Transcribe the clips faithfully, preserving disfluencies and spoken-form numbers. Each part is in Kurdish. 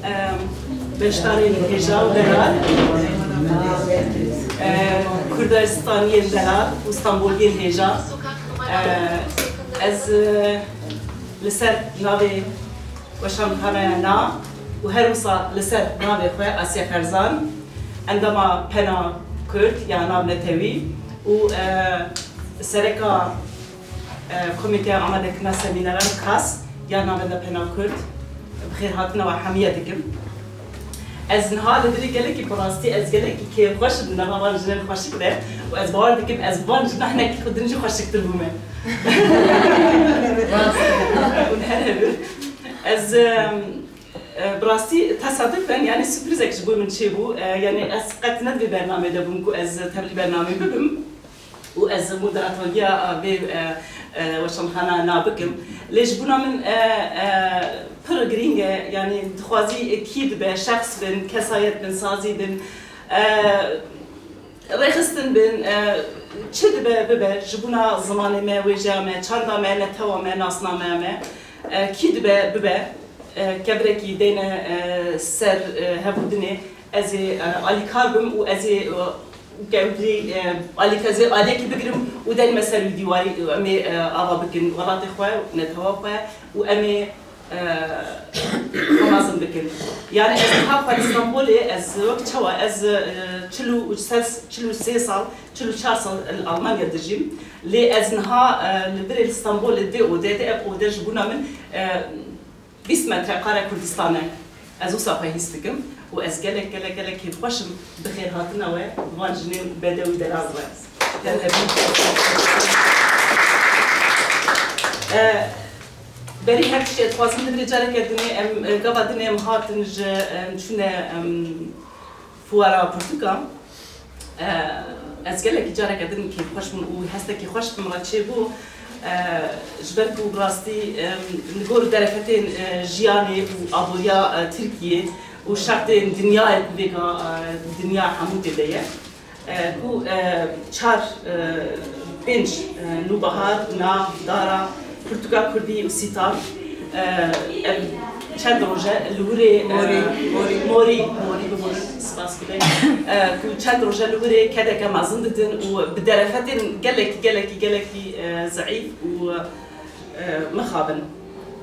Em, beşdarên hêja û delal, em, Kurdistaniyên delal û Stenboliyên hêja. Em, ez, e, li ser navê Weşanxaneya Na û her wisa li ser navê xwe Asya Ferzan, endama Pena Kurd ya navnetewî û, e, sereka e, Komîteya Amadekirina Semîneran, kas, ya Navenda Pena Kurd, bi xêrhatina we hemiye dikim. Ez niha li dilê gelekî, bi rastî ez gelekî kêfxweş im, nava van jinên xweşik de û ez bawer dikim ez van jina hinekî xwe din jî xweşiktir bûme. Hûn her hebin. Ez, em, e, bi rastî tesaduf ben, yanî sürprîzek ji bo min çêbû. E, yanî ez qet ne di vê bernamê de bûm ku ez tevlî bernamê bibim. û ez moderatoriya vê, e, e, weşanxana Na bikim. Lê ji bona min, e, e, pir girîng e, yanî dixwazî kî dibe, şexs bin, kesayet bin, sazî bin, e, rêxistin bin, e, çi dibe bibe, ji bona zimanê me, wêjeya me, çanda me, netewa me, nasnameya me, e, kî dibe bibe, e, kevirekî deyne, e, ser, e, hevûdinê. Ez ê, e, alîkar bim û ez ê, e, kewdî, e, alîk-, ez ê aliyekî bigirim û derîme ser wî dîwarî û em ê, e, ava bikin welatê xwe, netewa xwe û em ê, e, xwe mezin bikin. Yani ez niha xwe li Stenbolê, ez wek çawa, ez, e, çil û, çil û sê sal, çil û çar sal li Almanya dijîm. Lê ez niha, e, li virê li Stenbolê vê odê de, ev ode ji bona min, e, bîst metrekare Kurdistan e. Ez wisa xwe hîs dikim û ez gelek, gelek, gelek kêfxweş im bi xêrhatina we, bi van jinên bedew û delal re. Her hebî. E, berî her tiştê dixwazim li vir careke dinê em, e, gava dinê em hatin ji, em çûne, em, Fuara Pirtûkan, e, ez gelekî careke din kêfxweş bûm û hestekî xweş bi min re çêbû, e, ji ber ku bi rastî, e, li gor derefetên, e, jiyanê û aboriya, e, Tirkiyê û şertên dinyayê ku vêga, e, dinya hemû tê de ye, e, ku, e, çar, e, pênc, e, Nûbahar, Na, Dara, Pirtûka Kurdî û Sîtan, e, ev çend roj e li wirê, e, Morî, Morî. Morî, Morî, bibûn, spas gulê. E, ku çend roj e li wirê kedeke mezin didin û bi derefetên gelekî, gelekî, gelekî, e, zeîf û, e, mixabin.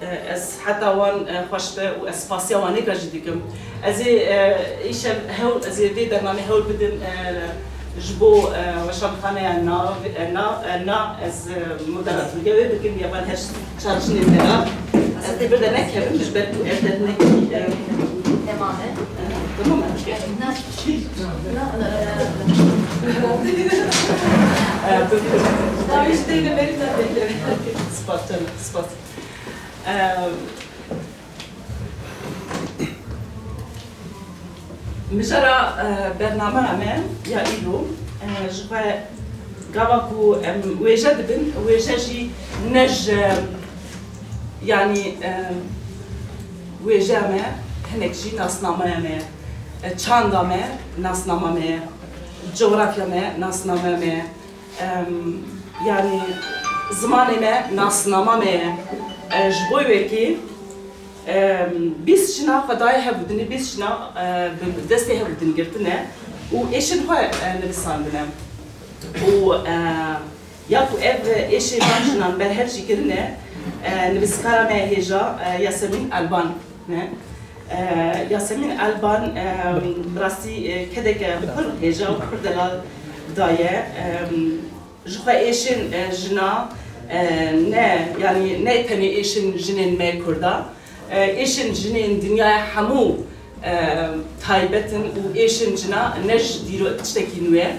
E, ez heta wan, e, xweş be û ez spasiya Wanêka jî dikim. Ez ê, e, îşev hewl, ez ê vê bernamê hewl bidim, e, ji bo, e, weşanxaneya Na, e, Na, e, Na, ez, e, moderatoriya wê bikim, ya van her çar jinên delal. Ez ê bir de nekevim, ji ber ku ev de hinekî, e, Temam e. Tamam e. Na, na, na, na, na. E, bikim. Dawî ji teyne berî te teyne. Spas canım, spas. E, Mijara, e, bernameya me ya îro, e, ji xwe gava ku em wêje dibin, wêje jî ne ji, yanî, e, wêjeya me hinek jî nasnameya me ye, e, çanda me nasnama me ye, cografya me nasnameya me ye. Em, yanî zimanê me nasnama me ye. E, ji bo wekî, em, bîst jina xwe daye hevûdinê, bîst jina, e, bi destê hevûdin girtine û êşên xwe, e, nivîsandine. Û, e, ya ku ev êşê van jinan berhev jî kirine, e, nivîskara me hêja, e, Yasemîn Elban. Ne? E, Yasemîn Elban, e, bi rastî, e, kedeke pir hêja û pir delal daye. E, ji xwe êşên, e, jina, e, ne, yanî ne tenê êşên jinên me Kurda, e, êşên jinên dinyaya hemû, e, taybet in û êşên jina ne ji dîro-, tiştekî nû ye.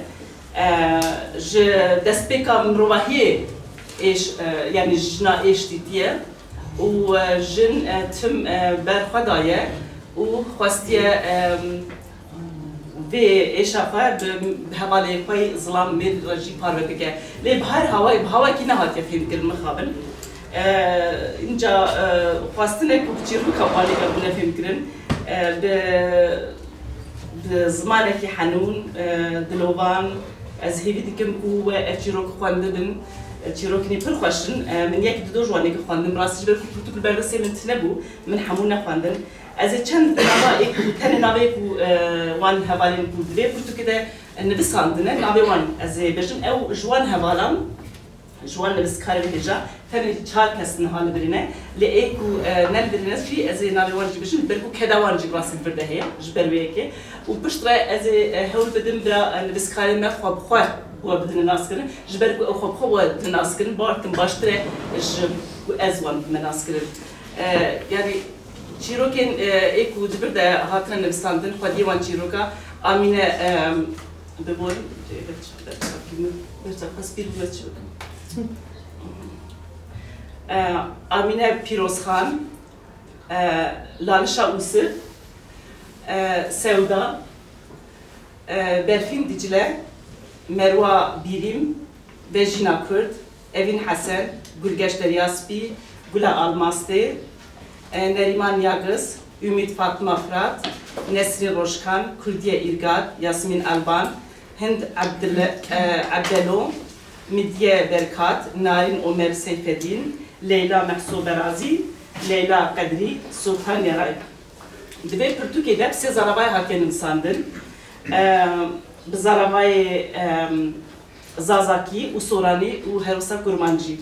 E, ji destpêka mirovahiyê êş, e, yanî jina êş dîtiye û, e, jin, e, tim, e, ber xwe daye û xwestiye, e, vê êşa xwe bi hevalê xwe yî zilam mêr re jî parve bike. Lê bi her hawayê, bi hawayekî nehatiye fêmkirin mixabin. E, înca, e, xwestine ku bi çîroka Wanêka bûne fêmkirin, e, bi bi zimanekî henûn, e, dilovan, ez hêvî dikim ku we ev çîrok xwendibin, Çîrokên pir xweş in. E, min yek dido ji wan yekê xwendin. Rastî ji ber ku pirtûk li ber destê min tune bû, min hemû nexwendin. Ez ê çend nava ê ku, tenê navê ku, e, wan hevalên ku di vê pirtûkê de nivisandine, navê wan ez ê bêjim. Ew ji wan hevalan, ji wan nivîskarên hêja, tenê çar kes niha li birî ne. Lê ê ku, e, ne li birî ne jî, ez ê navê wan jî bêjim, li ber ku keda wan jî rastî li vir de heye, ji ber wê yekê. Û piştre ez ê, e, hewl bidim bira, e, nivîskarên me xwe bi xwe bi we bidine naskirin, ji ber ku ew xwe bi xwe we didine naskirin, bawer dikim baştir e ji ku ez wan bidime naskirin. E, yanî çîrokên, e, ê ku di vir de hatine nivîsandin, xwediyê wan çîroka Amîne, e, biborin, e, berçavkî min, berçavka spî bi berçavkî. E, Amîne Pîrozxan, e, Lalişa Ûsif, e, Sewda, e, Berfîn Dicle, Merwa Bîrîm, Vejîna Kurd, Evîn Hesen, Gulgeş Deryaspî, Gula Almastê, e, Nerîman Yagiz, Ümit Fatma Fırat, Nesrin Roşkan, Kurdiye İrgat, Yasmin Alban, Hind Abdil-, e, Abdelo, Midiye Berkat, Narin Omer Seyfedin, Leyla Mehso Berazî, Leyla Qedrî, Sultan Yaray. Di vê pirtûkê de bi sê zaravayê hatiye nivîsandin. E, bi zaravayê, e, Zazakî û Soranî û her wisa Kurmancî.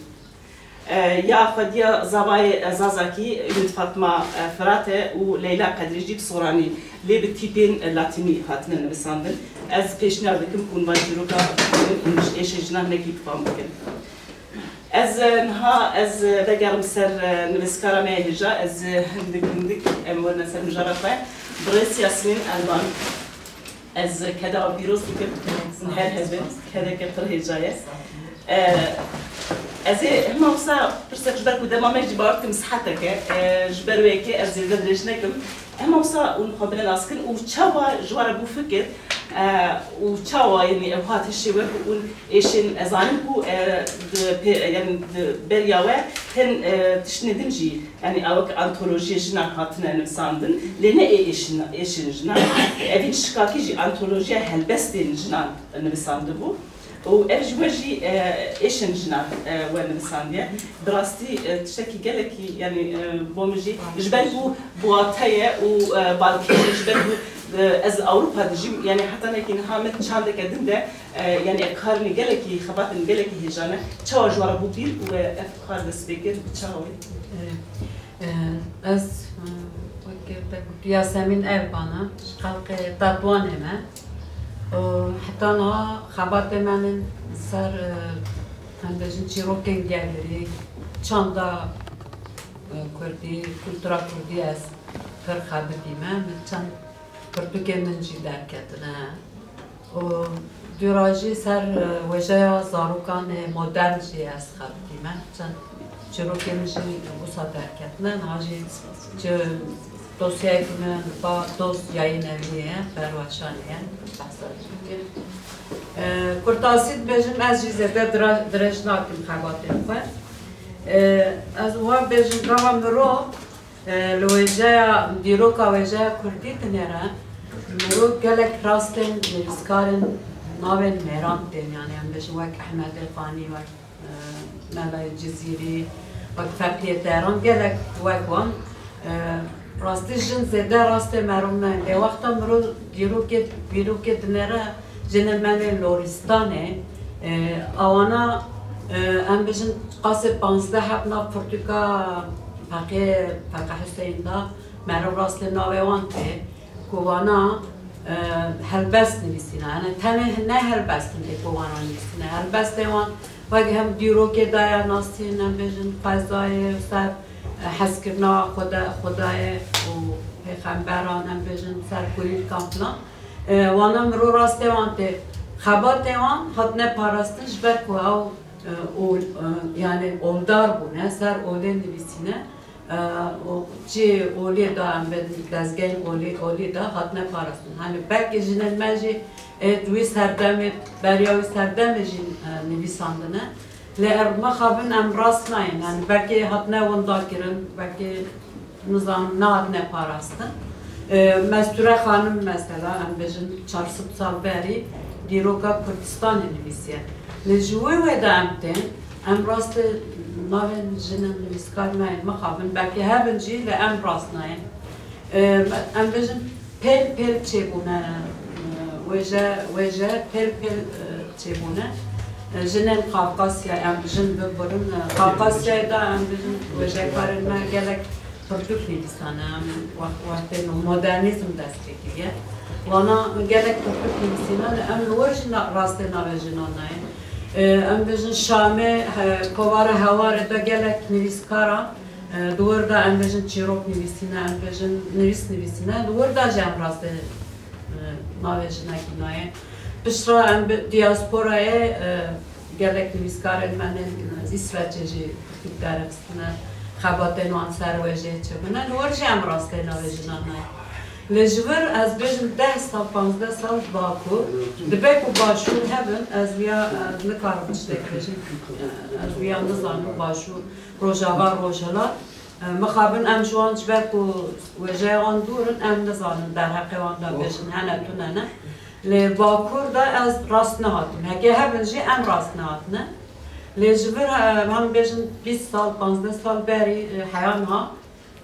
E, ya xwediya zavayê, e, Zazakî Ümit Fatma, e, Firat e û Leyla Qedrî jî bi Soranî, lê bi tîpên, e, Latînî hatine nivîsandin. Ez pêşniyar dikim ku hûn van çîroka bixwînin û ji êşên jinan hinekî bi fam bikin. Ez, e, niha ez, e, vegerim ser, e, nivîskara me ya hêja, ez, e, hindik hindik em werine ser mijara xwe. Birêz Yasmîn Elban. Ez keda pîroz dikim. Hûn her hebin. Kedeke pir hêja ye. E, ez ê hema wisa pirsek ji ber ku dema me jî bawer dikim sihetek e. E, ji ber wê yekê ez zêde dirêj nekim. Hema wisa hûn xwe bine nas kirin û çawa ji we re bû fikir, e, û çawa, yanî ew hat hişê we ku hûn êşên, ez zanim ku, e, di pê-, yanî di beriya we hin, e, tiştine din jî, yanî ew wek antolojiyê jinan hatine nivîsandin, lê ne ê êşin-, êşên jinan. Evîn Şikakî jî antolojiya helbestên jinan nivîsandibû. Û ev ji we jî, e, êşên jinan, e, we nivîsandiye. Bi rastî, e, tiştekî gelekî, yanî, e, bo min jî, ji ber ku bi wate ye û, e, balkêş e, ji ber ku, e, ez li Ewropa dijîm, yanî heta nekî niha min çandeke din de, e, yanî ev karên gelekî, xebatên gelekî hêja ne. Çawa ji we re bû bîr û we ev kar dest pê kir, bi çawa wê? E, Ez, e, wek te gotî, Yasemîn Erban e, ji xelkê Tetwanê me. Û heta niha xebatê me li ser, e, em bêjin çîrokên gelêrî, çanda, e, kurdî, kultura kurdî ez pir xebitî me. Min çend pirtûkên min jî derketine. Û dûra jî ser, e, wêjeya zarokan ê modern jî ez xebitîme. Çend çîrokên min jî wisa derketine. Niha jî çi dosyayek min ba Dost Yayın Evi ye, berweşanê ye, behsa dikim. E, kurtasî dibêjim, ez jî zêde dira-, dirêj nakim xebatên xwe. E, ez wiha bêjim, gava mirov, E, li wêjeya, dîroka wêjeya kurdî dinêre, mirov gelek rastên nivîskarên navên mêran tên, yanî em bêjin wek Ehmedê Xanî, wek, e, Melayê Cizîrî, wek Feqiyê Tehran, gelek wek wan. E, rastî jin zêde rastê merov nayên. Lê wexta mirov dîrokê, dîrokê dinêre, Jinên me lê Loristanê, e, awana, e, em bijin qasê panzdeh heb nav pirtûka Feqê, Feqe Huseyîn da, meriv rastê navê wan tê, ku wana, e, helbest nivîsîne. Yanî tenê ne helbest in ê ku wana nivîsîne. Helbestê wan wek hem dîrokê daye nasîn, em bijin xwezayê ser, e, hezkirina Xweda-, Xwedayê û pêxemberan, em bijin ser kulîlkan filan. E, wana mirov rastê wan tê. Xebatê wan hatine parastin ji ber ku ew, e, ol-, e, yanî oldar bûne, ser olê nivîsîne. E, û çi olê da em bên dezgehên olê, olê da hatine parastin. Hani belkî jinên me jî, e, di wî serdemê, beriya wî serdemê jî, e, nivîsandine. Lê ev mixabin em rast nayên. Yanî belkî hatine winda kirin, belkî nizanim, nehatine parastin. E, Mesture Xanim mesela, em bêjin çar sed sal berî dîroka Kurdistanê nivîsiye. Lê ji wê wê de em tên, Em rastê navên jinên nivîskar nayên, mixabin, belkî hebin jî, lê em rast nayên. Em, em bêjin pêl pêl çêbûne, wêje, wêje pêl pêl, e, çêbûne. E, jinên Qafqasya, em jin bibirin, e, Qafqasyayê de em bêjin wêjekarên me gelek pirtûk nivîsane, em wext, wextên modernîzm dest pê kiriye. Wana gelek pirtûk nivîsîne, em li wir jî na-, rastê navê jinan nayên. E, em bêjin Şamê, he, kovara Hewarê de gelek nivîskara, e, di wir de em bêjin çîrok nivîsîne, em bêjin nivîs nivîsîne, di wir de jî em rastê, e, navê jinekî nayê. Piştre em bi diasporayê, e, gelek nivîskarên me nên, e, Îsveçê jî pirtûk derxistine, xebatên wan ser wêjeyê çêbûne, li wir jî em rastê navê jinan nayên. Lê ji vir ez bêjim deh sal, panzdeh sal Bakur. Dibe ku Başûr hebin, ez wiya, e, nikarim tiştek bêjim. E, ez wiya nizanim Başûr, Rojava, Rojhilat. E, mixabin em ji wan ji ber ku wêjeya wan dûr in, em nizanin derheqê wan de bêjin hene tune ne. Lê Bakur de ez rast nehatim. Heke hebin jî em rast nehatine. Lê ji vir, e, em bêjin bîst sal, panzdeh sal berî, e, heya niha,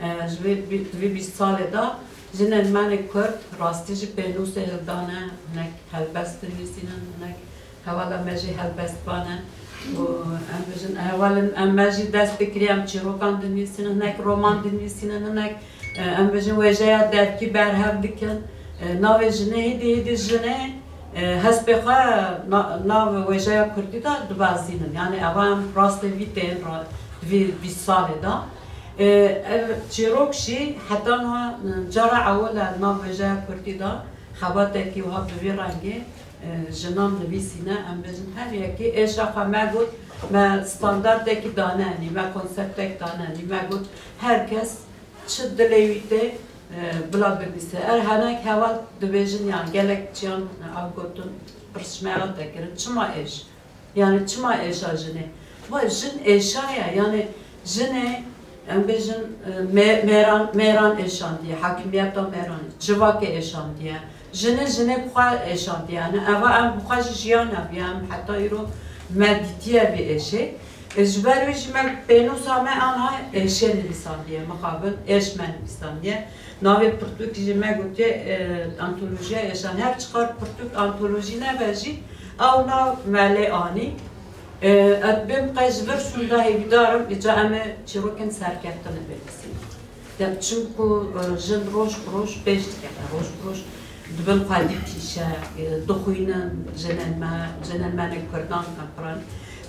e, ji vê, vê, vê bîst salê de jinên me ne Kurd rastî jî pênûsê hildane, hinek helbest dinivîsînin, hinek hevala me jî helbestvan e. Û em bêjin hevalên em me jî dest pê kiriye, em çîrokan dinivîsînin, hinek roman dinivîsînin, hinek, e, em bêjin wêjeya devkî berhev dikin. E, navê jinê hêdî hêdî jinê, e, hespê xwe na-, nav wêjeya kurdî de dibezînin. Yani eva em rastê vî tên ra-, vî, vî salê de. E, ev çîrok jî heta niha, e, cara ewil e nav wêjeya kurdî de xebatekî wiha bi vî rengê, e, jinan nivîsîne. Em bêjin her yekê êşa xwe me got, me standartekî danenî, me konseptek danenî, me got her kes çi dilê wî tê, e, bila binivîse. Er hinek heval dibêjin, yan gelek çiyan, e, ew gotin, pirs ji me hate kirin, çima êş? Yani çima êşa jinê? Wa jin êşa ye, yani jinê, em bêjin, e, mê-, mêran, mêran êşandiye, hakimiyeta mêranê, civakê êşandiye. Jinê, jinê bi xwe êşandiye. Yani eva em bi xwe jî jiyan eviye, em heta îro me dîtiye vê êşê. E, ji ber wê jî me pênûsa me anha êşê nivîsandiye, mixabin êş me nivîsandiye. Navê pirtûkî jî me gotiye, e, antolojiya êşan. Her çiqar pirtûk antolojî nebe jî, ew nav me lê anî. E, ez bêm qey ji vir şûnda hêvîdar im, îca em ê çîrokên serkeftine binivîsînin. Dem çimku, e, jin roj bi roj pêş dikeve, roj bi roj dibin xwedî pîşe, e, dixwînin jinên me, jinên me ne kurdan em piran.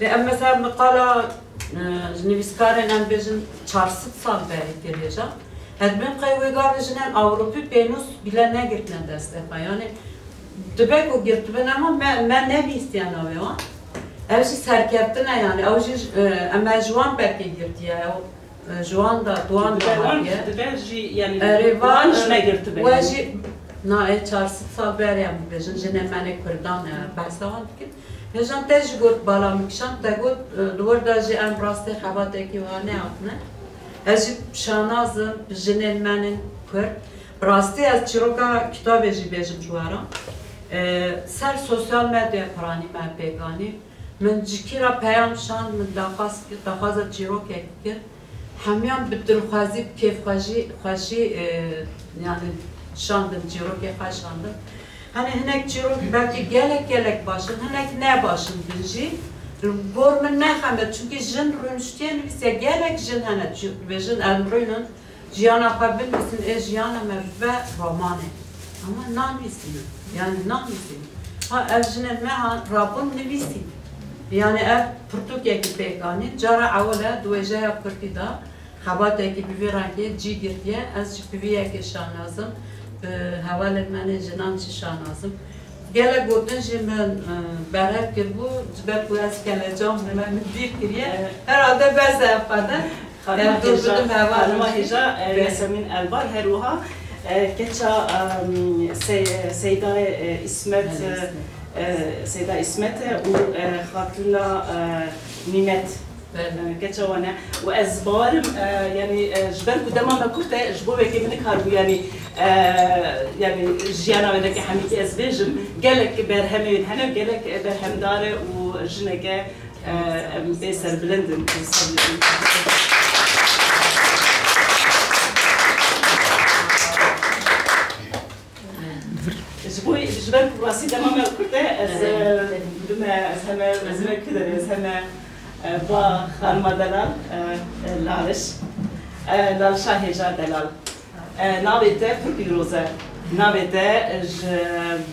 Lê em mesela miqala, e, ji nivîskarên em bêjin çar sed sal berî tê hêja. Ez dibêm qey wê gavê jinên Ewropî pênûs bîle negirtine destê xwe. Yani dibe ku girtibin, ama me, me nebîstiye navê wan. Ev jî serkeftin e yani. Ew jî, e, em ji wan belkî girtiye. Ew Ji wan de, di wan de Dibe wan, hatiye. Dibe jî, yani, Erê, wan va, ji me girtibe, we yani. Jî, na, ê çar sed sal berê em dibêjin, jinên me ne kurdan, e, behsa wan dikin. Hêjan te jî got, bala min kişand, te got, e, di wir de jî em rastê xebatekî wiha nehatine. Ez jî şanaz im bi jinên me ne kurd. Bi rastî ez çîroka kitabê jî bêjim ji we re. E, ser sosyal medyaya piranî me pêk anî. Min ji kî re peyam şand, min daxwaz kir, daxwaza çîrokek kir. Hemiyan bi dilxwazî, bi kêfxwejî, xweşî, e, yani şandin, çîrokê xwe şandin. Hani hinek çîrok belkî gelek, gelek baş in, hinek ne baş in din jî. Li gor min ne xem e, çunkî jin rûniştiye nivîsiye, gelek jin hene, çi-, dibêjin em rûnin, jiyana xwe binivîsin, ê jiyana me bibe romanê. Ama nanivîsînin. Yani nanivîsînin. Ha ev jinên me ha rabûn nivîsîn. Yani ev pirtûkekî pêk anîn. Cara ewil e di wêjeya kurdî de xebatekî bi vî rengê cî girtiye. Ez jî bi vî yekê şanaz im. Bi hevalên me nê jinan jî şanaz im. Gelek gotin jî min, e, berhev kiribû, ji ber ku ez kelecan bûme, min dîr kiriye. Evet. Herhalde bes e ev qede. Xanima Em dur hêja, bidim heval xanima hêja, e, Belê. Yasemîn Elbar her wiha, e, keça, em, Sey-, Seydayê, e, Îsmet, Belê, e, Îsmet. E, Seyda Îsmet e û, e, Xatina, e, Nîmet. Belê. E, keça wan e. Û ez bawerim, e, yani, e, ji ber ku dema me kurt e, ji bo wekî min nikaribû, yani, e, yani, jiyana wê deke hemîkî ez bêjim, gelek berhemê wê hene, gelek, e, berhemdar e û jineke, Em pê serbilind in. Ji bo, ji ber ku rastî dema me kurt e, ez, e, bime, ez heme, ez heme ku derê, ez heme, e, ba xanima delal, e, e, Laliş, e, Lalişa Hêja delal. E, navê te pir pîroz e. Navê te ji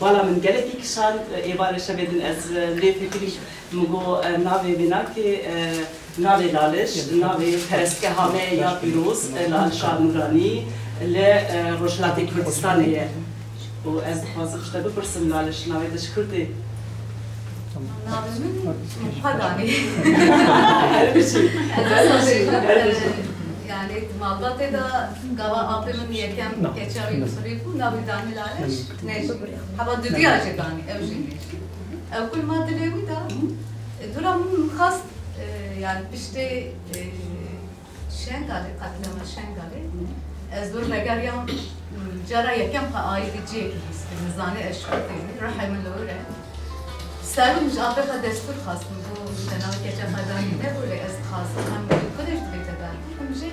bala min gelekî kişand, e, êvarê şevê din ez, e, lê fikirî Min got, e, navê vê nakê, e, navê Laliş, navê perestgeha me ya pîroz, e, Lalişa Nûranî li, e, Rojhilatê Kurdistanê ye. Û ez dixwazim ji te bipirsim, Laliş, navê te ji kur tê? Navê min Muqadanê. Her bijî. Her bijî. Her bijî. Yani malbatê de gava apê min yekem keçavî Misirî bû, navê danî Laliş, ne jî. Heba dudiya jî danî, ew jî ne jî. Ew ku li ma dilê wî de, e, dûra min xwest, e, yani piştê, e, Şengalê, qetlîama Şengalê, ez dûr vegeriyam, cara yekem xwe aîdî cihekî hîs kirim, nizane ez ji kur tênim, ruhê min li wir e. Ser min ji apê xwe destûr xwest, min got, ji te navê keça xwe danî, nebû lê ez dixwazim, hem min got, Kurdiş dibê te berdim, hem jî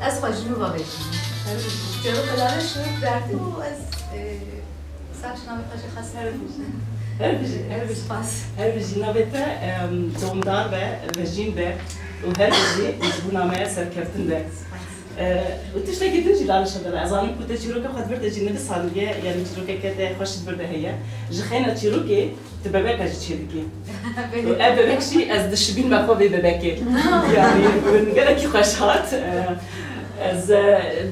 ez xwe ji nû ve vejînim. Çêrok Laliş şûk berdim û ez, e, Saç navê xwe jî xwest. Her bijî. Her bijî, her bijî. Spas. Her bijî navê te, em, domdar be, vejîn be û her bijî ji bo navê serkeftin be. Spas. E, û tiştekî din jî Laliş Abdullah, ez zanim ku te çîroka xwe di vir de jî nivîsandiye, yanî çîrokeke te xweş di vir de heye. Ji xeyna çîrokê tu bebeka jî çêdikî. Belê. Û ev bebek jî ez dişibînime xwe vê bebekê. Yanî min gelekî xweş hat. E, ez, e,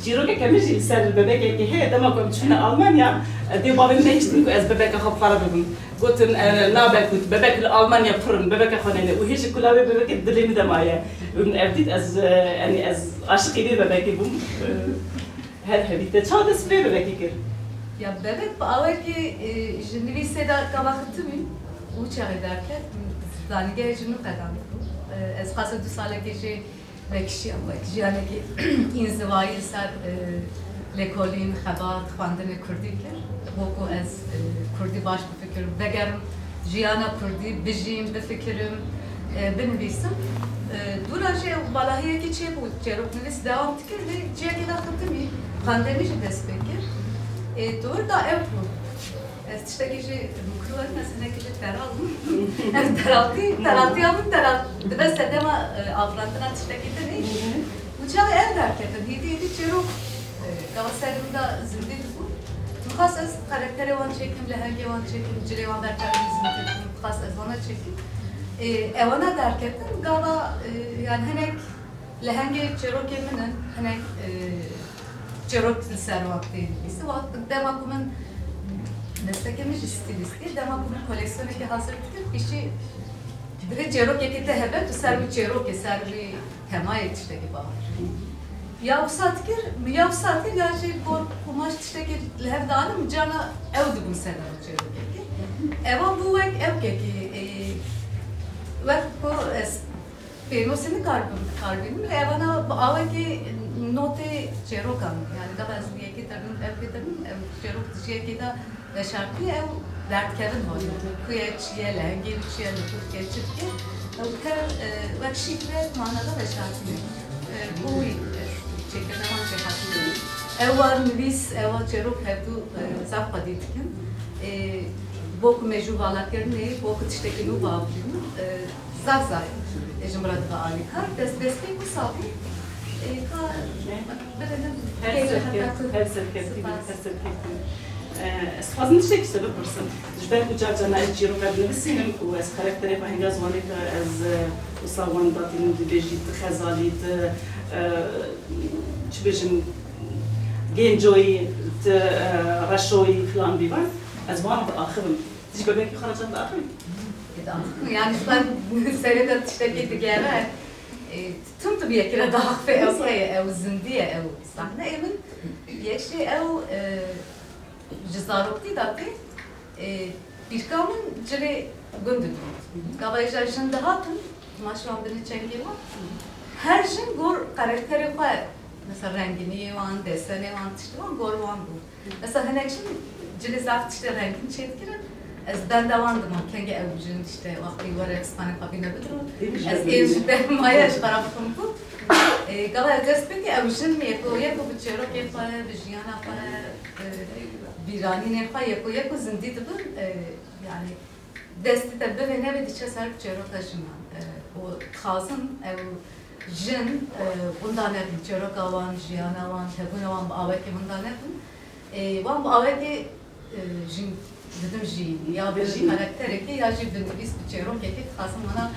Çîrokeke min jî li ser bebekekê heye, dema ku em diçûne Almanya, e, dê bavê min nehiştin ku ez bebeka xwe bi xwe re bibim. Gotin, e, nabe ku bebek li Almanya pir in, bebeka xwe neyne. Û hê jî ku navê bebekê dilê min de maye. Û min ev dît, ez, e, yanî ez aşiqî vê bebekê bûm. E, her hebî te çawa dest bi vê bebekê kir? Ya bebek bi awekî, e, ji nivîsê de gava xitimî û çaxê derket, zanîngehê ji nû qedan bû. E, ez xwasa du salekê jê Wek şiyan, wek jiyanekî înzivayî li ser, e, lêkolîn, xebat, xwendinê kurdî kir. Bo ku ez, e, kurdî baş bifikirim, vegerim jiyana kurdî, bijîm, bifikirim, e, binivîsim. E, dûra jê ew balahiyekî çêbû, çêroknivîs dewam dikir, lê ciyekê de xitimî, pandemî jî dest pê kir. E, di wir de ew bû. Ez tiştekî jî mûkir werim, ez hinekî jî teral im. Ev teraltî, teraltiya min teral-, dibe sedema, e, afirandina tiştekî din e. Û çaxê ev derketin, hêdî hêdî çêrok, e, gava serê min de zindî dibûn. Min xwest ez karakterê wan çêkim, lehengê wan çêkim, cilê wan berçavên zindî dibûn. Min xwest ez wana çêkim. E, ewana derketin, gava, e, yani hinek Lehengê çêrokê min in, hinek, e, çêrok li ser wan tê nivîsî. Wexta dema ku min, meslekê min jî stîlîst e, dema ku min koleksiyonekê hazir dikir, piştî divê çêrokekê te hebe, tu ser wî çêrokê, ser wî temayê tiştekî biafirînî. Ya wisa dikir, min ya wisa dikir, ya jî gor kumaş tiştekê li hev dane, min carna ew dibûn sedema çêrokekê. Evan bû wek ewkekî, e, wek ku ez Pênûsê nikaribim, nikaribînim, lê evana bi awekî notê çêrokan, yani gava ez yekê terim, ewkê terim, ev çêrok di cihekê de veşartî, ew derdikevin holê. Ku ye, çi ye, lehengê wî çi ye, li ku dike, çi dike, ew tev, e, wek şîfre mana de veşartî ye. E, bo wî, e, çêkirina wan jêhatî ye. Ew war nivîs, ew war çêrok hevdû, e, zaf xwedî dikin. E, bo ku mêjû vala kirinê, bo ku tiştekî nû bavkirîn, e, Zaf zaf ji min re dibe alîkar. Dest, destpêk wisa bû. Ê, ka, belê min Her keyfê serkeft, heta ku her serkeftin, Spas. Her serkeftin. Eh, ez dixwazim tiştekî ji te bipirsim. Ji ber ku car carna ez çîroka dinivîsînim û ez karakterê xwe hinga ziwanê ke ez, eh, wisa wan datînim, dibêjî, tu xezalî, tu, eh, çi bêjim, gêncoyî, tu, eh, reşoyî filan bîvan, ez wan diaxivim. Tu jî bebekî xwe re can diaxivî? Diaxivim, yani ji ber serê de tiştekî digere. E, tim tu bi yekî re diaxivî, ew heye, ew zindî ye, ew sahne. Ê min yek jî ew, e, ji zaroktî de tê, e, pîrka min cilê gund didin. Gava êja jin dihatin, kumaşê wan binê çengê wan. Her jin gor karakterê xwe, mesela rengîniyê wan, desenê wan, tiştê wan gor wan bû. Mesela hinek jin cilê zaf tiştê rengîn çêdikirin. Ez benda wan dimam, kengê ew jin işte wextê were stranê xwe bîne bidiro. Ê, ez ê ji ber maye ji xwe re bixwim ku, e, gava ez dest pê ke ew jin yeko yeko bi çêrokê xwe, bi jiyana xwe, e, bîranînê xwe yeko yeko zindî dibin. E, yani destê te bivê nevê diçe ser çêroka jinan. E, û dixwazim ew jin, e, winda nebin, çêroka wan, jiyana wan, hebûna wan bi awekê winda nebin. E, wan bi awekê e, jin didim jî ya bi karakterekê ya jî bi nivîs bi çêrokekê dixwazim wana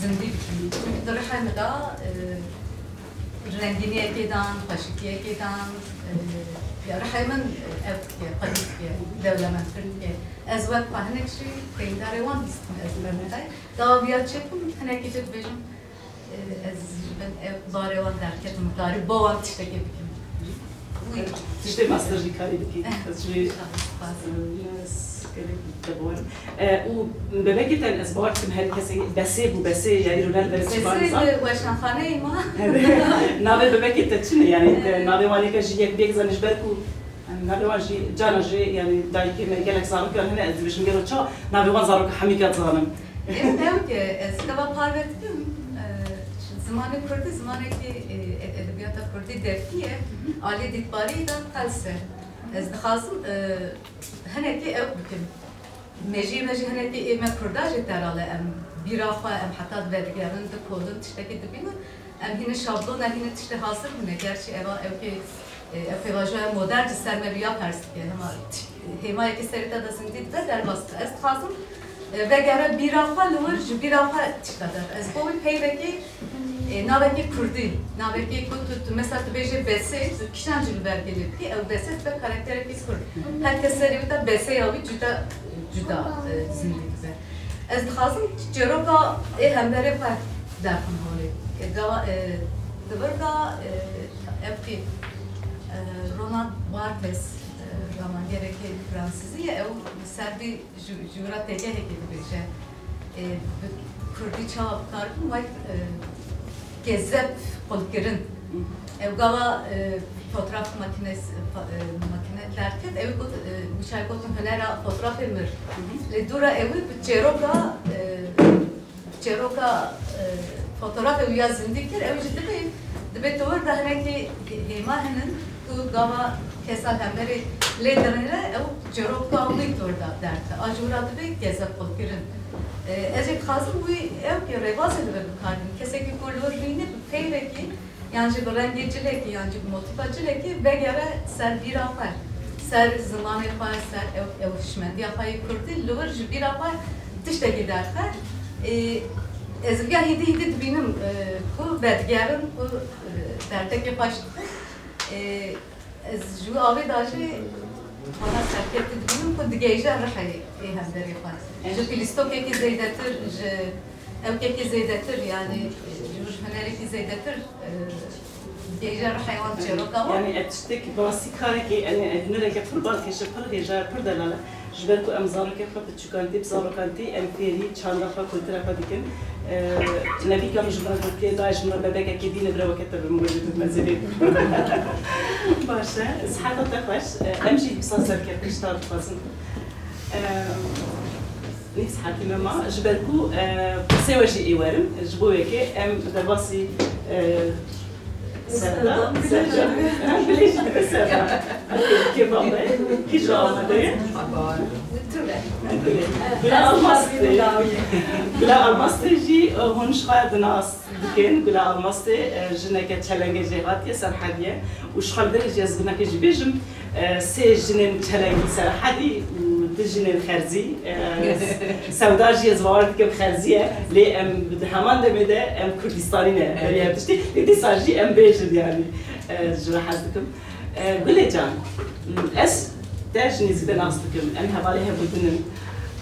zindî bikim. Çimkî di rihê min de, e, rengîniyekê dan, xweşikiyekê dan, e, ya rihê min, e, ev dike, qewî dike, dewlemendtir dike. Ez wek xwe hinek jî peydarê wan dîstim ez li ber min de. Dawa viya çêkim, hinekî jî dibêjim, Ez ji bin ev barê wan derketim, karî bo wan tiştekê bikim. Wî. Tiştê master jî karî bikî. Ez jî, spas. Ez gelek te bawer im. E, û bebekê te ez bawer dikim her kesê besê bû, besê ya îro ne li ber çiman. Besê li weşanxaneyê ma. Navê bebekê te çi ne? Yani, e, navê wanê ke jî yek bêk zanî ji ber ku Em navê wan jî, cana jî, yani dayikê me gelek zarokan hene, ez dibêjim gelo ça navê wan zaroka hemîka dizanim. Ew, ew ke ez gava parve dikim, e, zimanê kurdî, zimanekî, e, e, edebiyata kurdî devkî ye, aliyê dîtbarî de qels e. Ez dixwazim, e, hinekî ew bikim. Mejiyê me jî hinekî ê me kurda jî terale, em bîra xwe, em heta vedigerin, dikolin, tiştekî dibînin. Em hîne şablona, hîne tiştê hazir bûne. Gerçî eva ew kê, e, ew pêvajoya modern ji ser me viya pers dike. Hema tiş-, hêmayekî serê te de zindî dibe derbas dibe. Ez dixwazim, e, vegere bîra xwe li wir ji bîra xwe tişta der. Ez bo wî peyvekî, e, navekî kurdî, navekî ku tu, tu mesela tu bêjê besê, tu kîjan cî li ber gelê bikî, ew besê dibe karakterekî kurd. Her kes serê wî de beseya wî cuda, cuda, e, zindî dibe. Ez dixwazim çêroka ê hemberê xwe derxim holê. E, gava, e, di vir de, e, ev kî, e, Roland Barthes, e, ramangerekî fransizî ye, ew li ser vî ji, ji wira têgehekê dibêje. E, bi kurdî çawa bikaribin, wek, e, gezep qulkirin. Ew gava, e, fotoğraf makinesi, fa-, e, makine derket, ew got, e, wî çay gotin hunera fotoğrafê mir. Lê dûra ew bi çêroka, e, çêroka, e, fotoğrafê wî ya zindî kir, ew jî dibê, dibê tu wir de hinekî hê-, hêma hinin ku gava kesa hemberê lê dinêre, ew çêroka wî tu wir de derte. A ji wira dibê gezep qulkirin. E, ez ê dixwazim wî ew ki rêbazê dibe bikarin. Kesekî ku li wir rîne bi peyvekî yan jî bi rengê cilekî, yan jî bi motîfa cilekî vegere ser bîra xwe, ser zimanê xwe, ser ew, ew hişmendiya xwe yê kurdî, li wir ji bîra xwe tiştekî derxe. Ê, ez viya hîdî hîdî dibînim, e, ku vedigerin, ku, e, derdekê xweş dixin. Ê, ez ji wî avê de jî wana serkeftî dibînim ku digihîje rihê ê hemberê xwe. Ji pîlîstokekî zêdetir, ji ewkekî zêdetir, yanî, e, ji hunerekî zêdetir, e, digihîje rihê wan çêroka wan. Yanî ev tiştek bi rastî karekî, yanî, e, hunereke pir balkêş e, pir hêja ye, pir delal e. Ji ber ku em zarokê xwe biçûkantî, bi zarokantî em fêrî çanda xwe, kultura xwe dikin. E, Nebîka min ji min re gotiye, dayê ji min re bebekekê bîne bire weke te bi min re bibin, ez ê lê bibim. Baş e, siheta te xweş. E, em jî wisa serkeftin ji te dixwazin. E, Nîv saetî me ma, ji ber ku, e, pirsê we jî ê werin, ji bo yekê em derbasî, e, Serda, Serda, Serda, Gulê jî dibe Serda. Kêfa me, kî ji amade ye? Gule Almastê. Gule Almastê jî, e, hûn ji xwe dinas dikin. Gule Almastê, e, jineke çelengê jêhatî ye, Serhedî ye. Û ji xwe li derê jî ez binekê jî bêjim, e, sê jinên çelengî Serhedî û du jinên Xerzî. E, Sewda jî ez bawer dikim Xerzî ye, lê em di heman demê de em Kurdistanî ne, berî her tiştî. Lê dîsa jî em bêjin, yanî, e, ji we hez dikim. E, Gulê can, ez te ji nêzîk de nas dikim, em hevalê hev û din in.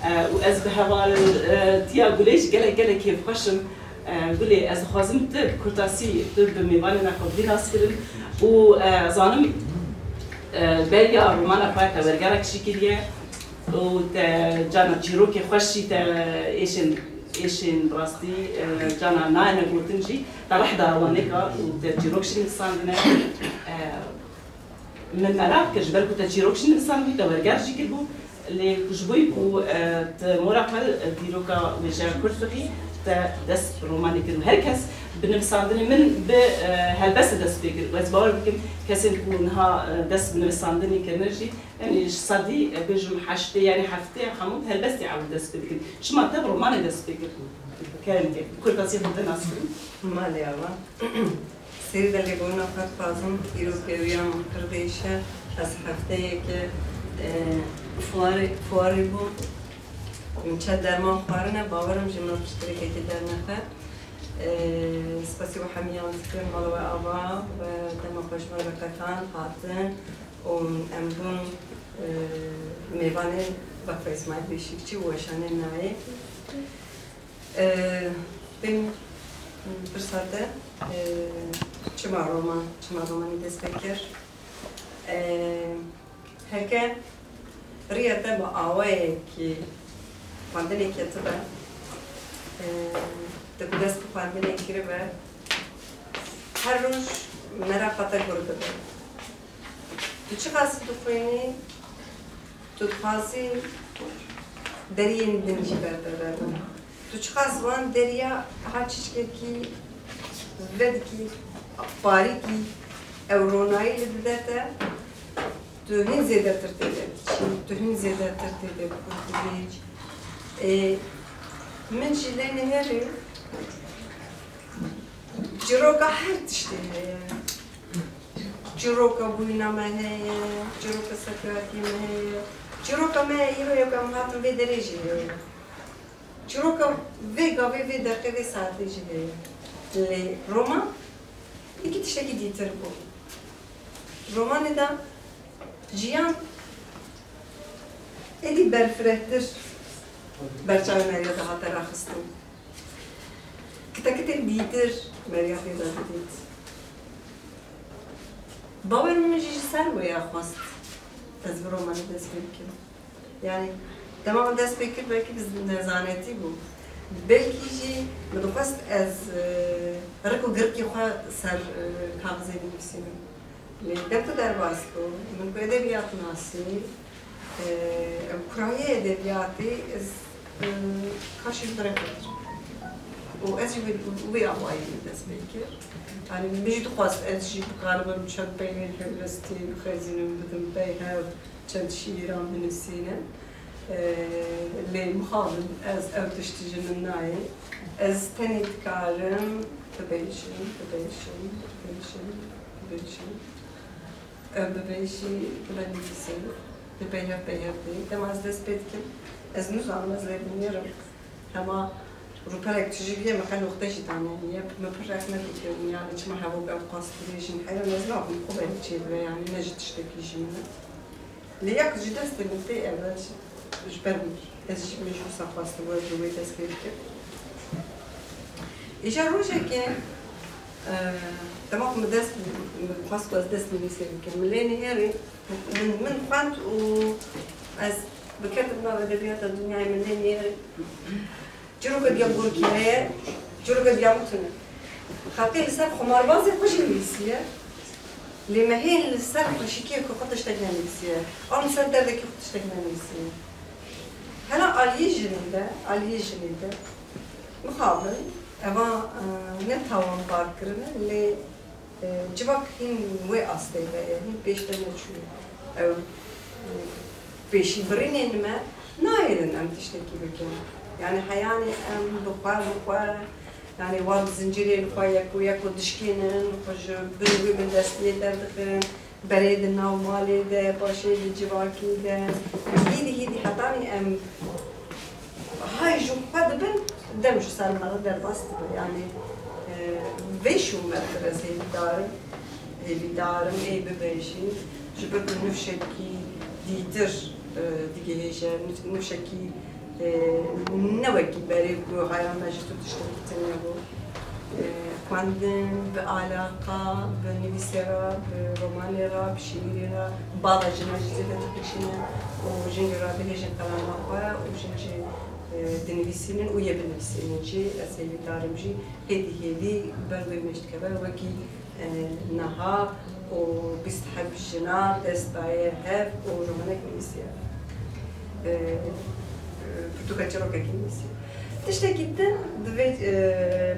E, û ez bi heval, e, tiya Gulê jî gelek, gelek kêfxweş im. E, Gulê, ez dixwazim tu bi kurtasî tu bi mêvanê me xwe bidî naskirin û, e, zanim, e, beriya romana xwe te wergerek jî kiriye û te cana çîrokê xweş jî te êşên, êşên bi rastî, e, cana nayêne gotin jî te reh da wanêka û te çîrok jî nivîsandine. E, Min meraq kir, ji ber ku te çîrok jî nivîsandibû, te werger jî kiribû, Lê ji bo ku, e, tu mora xwe, e, dîroka wêjeya Kurd bixî, te dest bi romanê kir û her kes bi nivîsandinê min bi, e, helbestê dest pê kir. Û ez bawer dikim kesên ku niha, e, dest bi nivîsandinê kirine jî, yanî ji sedî, e, bêjim heştê, yanî heftê hemû bi helbestê ew dest pê dikin. Çima te bi romanê dest pê kir? Kerem ke, bi kurtasî xwe te nas kirin. Malê ava. Sêr de lêbûna xwe dixwazim, îro pêwiya min pir xweş e. Ez hefteyeke, e, fuarê, fuarê bûm. Min çend derman xwarine, bawerim ji min piştgirêkekê dernexe. E, spasî we hemiyan dikim, mala we ava, we dema xwe ji me re veqetand, hatin û em bûn, e, mêvanê Vakfa Îsmaîl Beşîkçî û weşanê nayê. Ee, Bên pirsa te, ee, çima roman, çima romanî dest pê kir? Ee, Heke riya te bi awayekî xwendinê ketibe, ee, te bi dest bi xwendinê kiribe, her roj meraqa te gur dibe. Tu çiqas dixwînî, tu dixwazî deriyên din jî ber te verin. Tu çiqas wan deriya ha çişkekî vedikî, parîkî, ew ronayî li dide te, tu hîn zêdetir tê de diçî, tu hîn zêdetir tê de kurt dibî. Ê, min jî lê nihêrî çîroka her tiştê heye. Çîroka bûyîna me heye, çîroka serkeyatiyê me heye. Çîroka me îro ye ku em hatin vê derê jî heye. Çîroka vê gavê, vê deqê, vê saetê jî heye. Lê roman yekî tiştekî dîtir bû. Romanê de jiyan êdî berfirehtir ber çavê me re dihate raxistin. Kitekitên dîtir me riya pê de didît. Bawer min jî ji ser wê ya xwest ez bi romanê dest pê bikim. Yanî, dema min dest pê kir, belkî bi nezanetî bû. Belkî jî min dixwest ez, e, rik û girikê xwe ser, e, kaxizê binivîsînim. Lê dem ku derbas bû, min ku edebiyat nasî, e, ew kurayê edebiyatê ez, e, kaşî bi direk kir. Û ez jî wî, wî awayî min dest pê kir. Yanî min jî dixwest ez jî bikaribim çend peynên helbestî bixezînim, bidim pey hev, çend şîîran binivîsînim. E, lê mixabin ez ew tiştî ji min nayê. Ez tenê dikarim bibêjim, bibêjim, bibêjim, bibêjim. Ew bibêjî, binivîsî, bi peyhev peyhev bê. Dema ez dest pê dikim, ez nizanim ez lê dinêrim. Hema rûpelek tijî bûye, min qe noxte jî daneniye. Min pir rexne dikim, yanî çima hevok ew qas dibêjin. Heyran ez nakim xwe belê çêdibe, yanî ne ji tiştekî ji min e. Lê ya ku ji destê min tê, ev e, ji, ji ber min. Ez jî, min jî wisa xwestibû ez ji wê dest pê bikim. Îja rojekê, e, dema ku min dest, min xwest ku ez dest nivîsê bikim. Min lê nihêrî, min, min xwend û ez biketim nav edebiyata dinyayê, min lê nihêrî. Çîroka diya gorkî heye, çîroka diya min tune. Xelkê li ser xumarbazê xwe jî nivîsiye. Lê me hê li ser xweşikiyê xwe tiştek nenivîsiye. An li ser derdekî xwe tiştek nenivîsiye. Hela aliyê jinê de, aliyê jinê de, mixabin, eva, e, ne tawanbar kirine, lê, e, civak hîn wê astê de ye, hîn pêş de neçûye. Ew, e, pêşîbirînên me nayêrin em tiştekî bikin. Yanî heyanî em bi xwe, bi xwe, yanî wan zincirên xwe yek û yek û dişkênin, xwe ji bin wî bindestiyê derdixin, berê di nav malê de, paşê di civakî de. Hîdî hîdî hetanî em hay ji xwe dibin, dem ji ser me re derbas dibe. Yanî, e, vê şûmer ez hêvîdar im, hêvîdar im ê bibêjî. Ji ber ku nifşekî dîtir, e, digihêje, nif-, nifşekî, e, ne wekî berê ku haya me ji tu tiştekî tune bû. E, xwendin, bi alaqa, bi nivîsê re, bi romanê re, bi şîîrê re, bala jina jî zêde dipêşîne û jin jî radihêjin qelema xwe û jin jî, e, dinivîsînin û yê binivîsînin jî. Ez hêvîdar im jî hêdî hêdî ber wê mêj dikeve wekî, e, niha û bîst heb jina dest daye hev û romanek nivîsiye. e, e, pirtûka çîrokekî nivîsî. Tiştekî din di vê, e,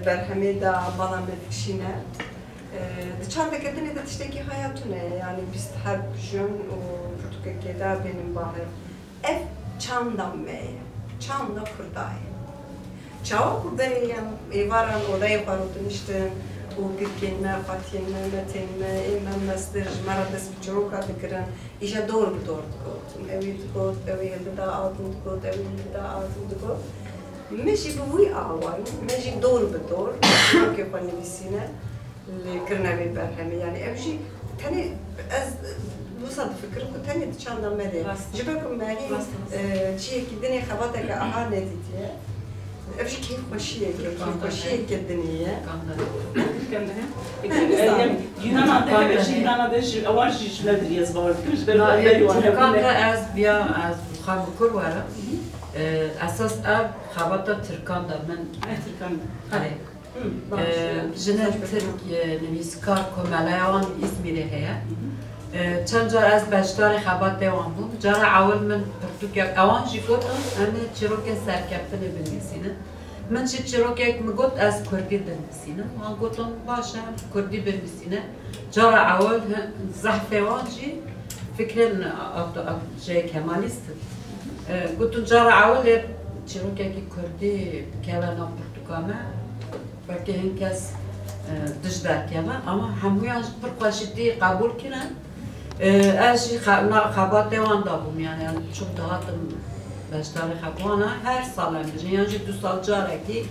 berhemê de bala me dikişîne. E, di çandeke dinê de tiştekî haya tune ye, yanî bîst heb jûn û pirtûkekê de bênin bahir. Ev çanda me ye, çanda Kurda ye. Çawa ku berê em êvaran odeyê xwe rûdiniştin û girkên me, xwetiyên me, metên me, ê me mestir ji me re dest bi çîroka dikirin, îja dor bi dor digotin. Ewî digot, ewî hildida a din digot, ewî hildida a din digot. Me jî bi wî awayî, me jî dor bi dor çîrokê xwe nivîsîne. Lê kirina vê berhemê, yanî ev jî tenê ez wisa difikirim ku tenê di çanda me de ye. Rast e. Ji ber ku me hîn, Rast e, rast e. e, çiyekî dinê xebateke aha nedîtiye. Ev jî keyfxweşiyeke, Tirkan de keyfxweşiyeke dinê ye. Tirkan de. Tirkan de. Tirkan de. Yunana de, Tirkan de. Yunana de jî, ewan jî ji me dirî, ez bawer dikim, ji ber Na, ku em e, berî wan Tirkan hebûne. de ez biya, ez bi xwe bi kur were. Hı hı. E, esas ev xebata Tirkan de min. Ay, Tirkan de. Erê. Hı, baş, Ee, e, Jine mesaj Tirk, bekliyorum. e, nivîskar komeleya wan Îzmîrê heye. Hı hı. Ee, çend car ez beşdarê xebatê wan bûm. Cara ewil min pirtûkek, ewan jî gotin, em ê çîrokên serkeftinê binivîsînin. Min jî çîrokek min got, ez kurdî dinivîsînim. Wan gotin, baş e, kurdî binivîsîne. Cara ewil hi-, zehfê wan jî fikrên ato-, at-, jê Kemalîst in. Ee, gotin, cara ewil ê çîrokekî kurdî bikeve nav pirtûka me. Belkî hin kes, e, dij derkeve, ama hemûyan jî pir xweşitî qebûl kirin. E, ez jî xe-, na xebatê wan de bûm, yani, yani çok dihatim beşdarê xebatê wan. Her sal em bijîn, yan jî du sal carekî,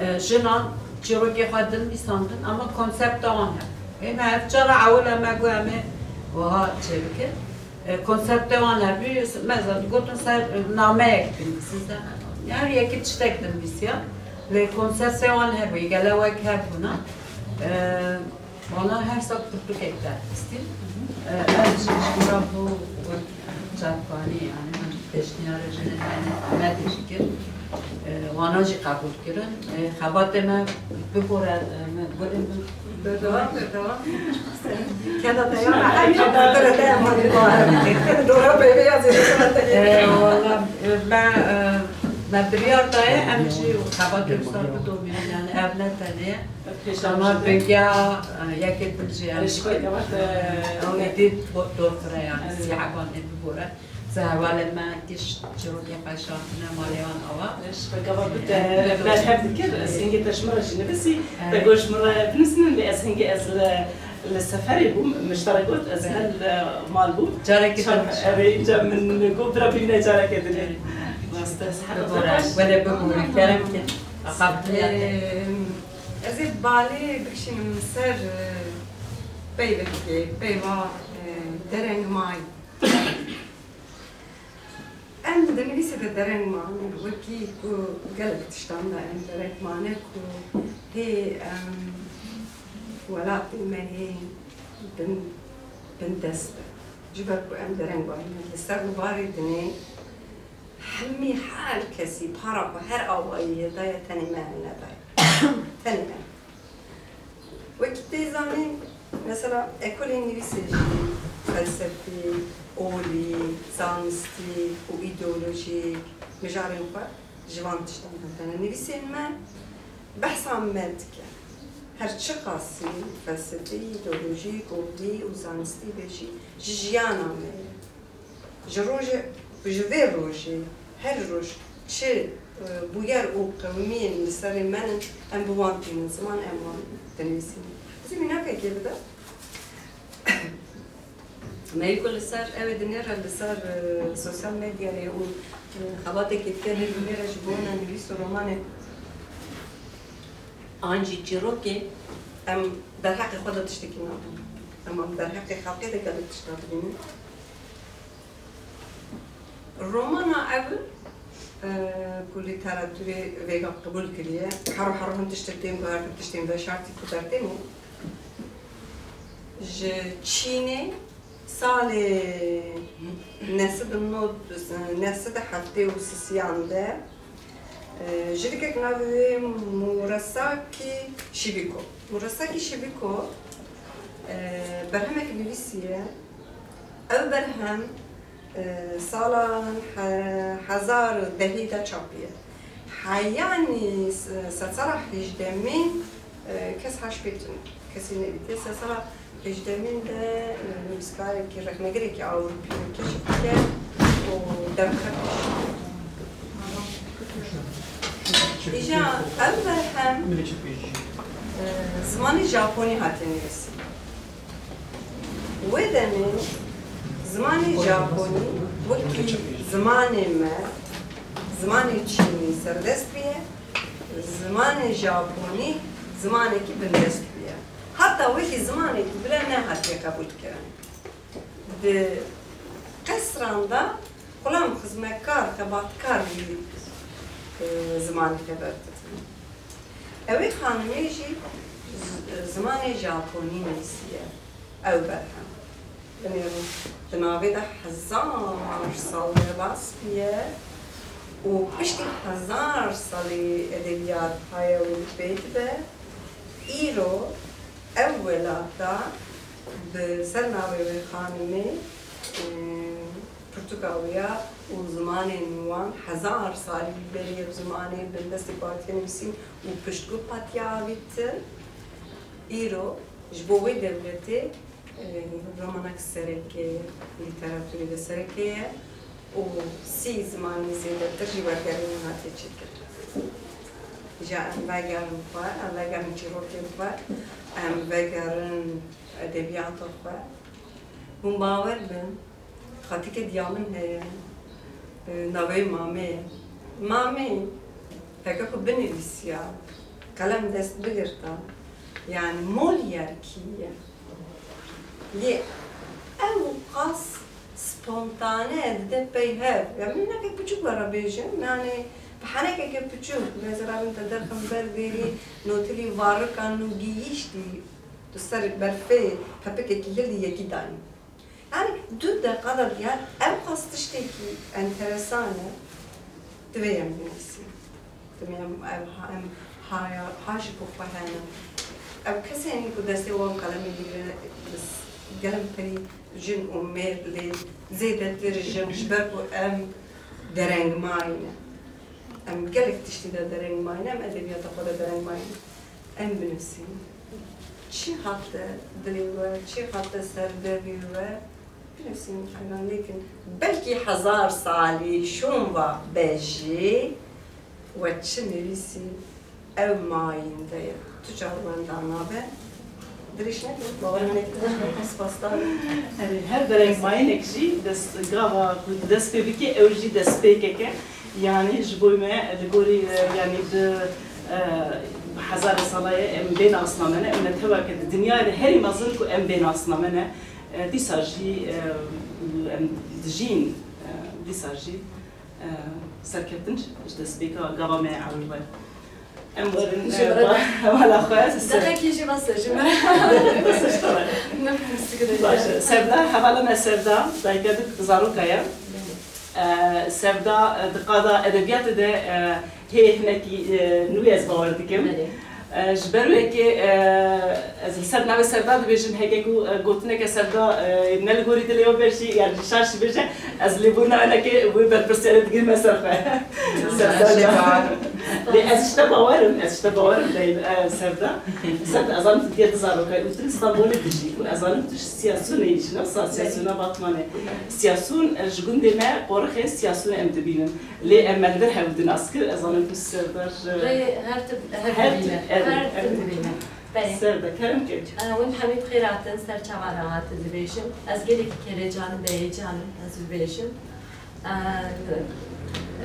e, jinan çîrokê xwe dinivîsandin, ama konsepta wan hebû. Ê me ev cara ewil e me got em ê wiha çêbikin. E, konseptê wan hebû, me zan gotin ser, e, nameyek binivîsin, ser her yekî tiştek dinivîsiya. Lê konseptê wan hebû, gele wek hebûna. E, wana her sal pirtûkek derxistîn. E, ev jî ji min re bû wek çavkanî, yani min pêşniyarê jinên me, me tê jî kir. E, wana jî qebûl kirin. E, xebatê me bibore, e, me gurê min. Berdewam, berdewam. Keda te ya, her yerde te emanet var. Dora peyve yazıyor. E, valla, e, me, e, me biryar daye, em jî xebatê wisa bidomînin, yani ev ne tenê. Ama bingeha, e, yekê din jî em Erê, ji xwe gava te ew ê dî bo-, dor kire, yani, Erê. Sî eban ê bibore. Ze hevalên me giş çîrokê xwe şandine malê wan ava. Ji xwe gava ku te berhev dikir, ez hingê te ji min re jî nivîsî, te got ji min re binivîsînin, lê ez hingê ez li, li seferê bûm, min ji te re got, ez ne li mal bûm. Carekê Çar-, din. Erê, înca min got, bira bîne careke dinê. Rast e, sihet Bibore, xweş. Wele bibore, kerem ke. Axaftin ya te. Em, ez ê balê bikişînim ser, e, peyvekê, peyva, e, dereng may. Em di nivîsê de dereng mane, wekî ku gelek tiştan de em dereng mane ku hê, em, welatê me hê bin, bindest e. Ji ber ku em dereng mane, li ser rûbarê dinê hemî her kesî para xwe her awayî daye, tenê me nedaye. Tenê me. Wekî tê zanîn, mesela, ekolên nivîsê jî felsefî, olî, zanistî û îdeolojîk mijarên xwe ji van tiştan hatine. Nivîsên me behsa me dike. Her çiqasî felsefî, îdeolojîk, olî û zanistî be jî, ji jiyana me ye. Ji rojê, ji vê rojê, her roj çi, e, bûyer û qewimiyên li serê me ne, em bi wan tînin ziman, em wan dinivîsînin. Ez ê mînakekê bide. Me yê ku li ser, ew ê dinêre li ser, e, sosyal medyayê û, e, xebatekê dike, lê dinêre ji bo me nivîs û romanê an jî çîrokê, em derheqê xwe de tiştekî nabînin. Em derheqê xelkê de gelek tişta dibînin. Romana ev, e, ku lîteratûrê vêga qebûl kiriye, hero hero hin tiştek tên guhertin, tiştên veşartî ku dertêm û ji Çînê salê neh sed û nod, neh sed û heftê û sisiyan de, e, jidikek navê wê Murasaki Shibiko. Murasaki Shibiko, e, berhemek nivîsiye. Ev berhem Sala he-, hezar û dehî de çapiye. Heyanî se-, sedsala hejdemîn, e, kes haş pê tune. Kesî nevîtiye. Sedsala hejdemîn de, e, nivîskarekî, rexnegirekî Ewropî keşif dike û demxet dişîne. Îja ev berhem, e, zimanê Japonî hatiye nivîsîn. Wê demê zimanê Japonî wekî zimanê me, zimanê Çînî serdest bûye, zimanê Japonî zimanekî bindest bûye. Heta wekî zimanekî bile nehatiye qebûlkirin. Di qesran de xulam xizmetkar, xebatkar wî, e, zimanê xeber didin. Ewê xanimê jî z-, zimanê Japonî nivîsiye ew berhem. Binêrin, di navê de hezar sal derbas bûye û piştî hezar salî edebiyat haya wî pê dibe. Îro ew welata bi ser navê wê xanimê, e, pirtûka wî ya û zimanên wan hezar salî berî ev zimanê bindestê xwe hatiye nivîsîn û piştgû hatiye avîtin. Îro ji bo wê dewletê, e, romanek sereke ye, lîteratûrê de sereke ye û sî zimanî zêdetir jî wergerînê hatiye çêkirin. Îja em vegerin xwe, em vegerin çîrokên xwe, em vegerin edebiyata xwe. Hûn bawer bin, xatîkê diya min heye, e, navê Mamê ye. Mamê, heke ku binivîsiya, qelem dest bigirta, yanî Molière kî ye? Lê ew qas spontane dide pey hev. Ya min hinekek piçûk we re bêjim, yanî bi henekeke piçûk, mesela min te derxim ber vêrî notilî varika nû gihîştî ser berfê pepikekî hildî yekî dayîn. Yanî du deqa de diyar ew qas tiştekî enteresan e, divê em binivîsîn. Divê em ev ha-, em haya, ha ji bo xwe hene. Ev kesên ku destê wan qelemê digire, gelek perî jin û mêr lê zêdetir jin, ji ber ku em derengmayî ne. Em gelek tiştî de derengmayî ne, em edebiyata xwe de derengmayî ne. Em binivîsîn. Çi hate dilê we, çi hate ser devê we, binivîsîn, heyran nekin. Belkî hezar salî şûn ve be jî, we çi nivîsî, ew mayînde ye. Tu çawa wenda nabe? Dirêj nekin, bawer min ê tu spasdar im. Erê, her derengmayînek jî dest, gava ku dest pê bike, ew jî destpêkek e. Yanî ji bo me li gorî, e, yanî bi, e, hezarê sala ye, em bê nasname ne, em neteweke di dinyayê de herî mezin ku em bê nasname ne. E, dîsa jî, e, em dijîn, e, dîsa jî, e, serkeftin ji destpêka gava me ewil be. Em werin, ji e, min re ba-, hevala xwe, se- Deqekî jî bes e ji min re. Bes e ji te re. Ne, sikire. Baş e. Sevda, hevala me Sevda, dayika du zaroka ye. E, Sevda, e, di qada edebiyatê de, e, hê hinekî, e, nû ye ez bawer dikim. Belê. E, ji ber wê yekê, e, ez li ser navê Sevda dibêjim, heke ku, e, gotineke Sevda, e, ne li gorî dilê we be jî, yanî şaş jî bêje, ez lêbûrina hinekê wê berpirsiyarê digirime ser xwe. Sevda can. Lê ez ji te bawer im, ez ji te bawer im, lê, e, Sevda. Sevda, ez zanim tu diya du zarokay û tu li Stenbolê dijî û ez zanim tu ji Siyasûnê yî, ji nav Siyasûna Batmanê. Siyasûn, e, ji gundê me Qorixê Siyasûnê em dibînin. Lê em me li vir hev di nas kir, ez zanim tu Serdar, e, Rê her tim, her her dibîne. Tim, erê, Her erê. Tim dibîne. Belê. Serdar, kerem ke. E, hûn hemî bi xêr hatin, ser çava re hatin dibêjim. Ez gelekî kêlecan im, bi heyecan im, ez dibêjim. E,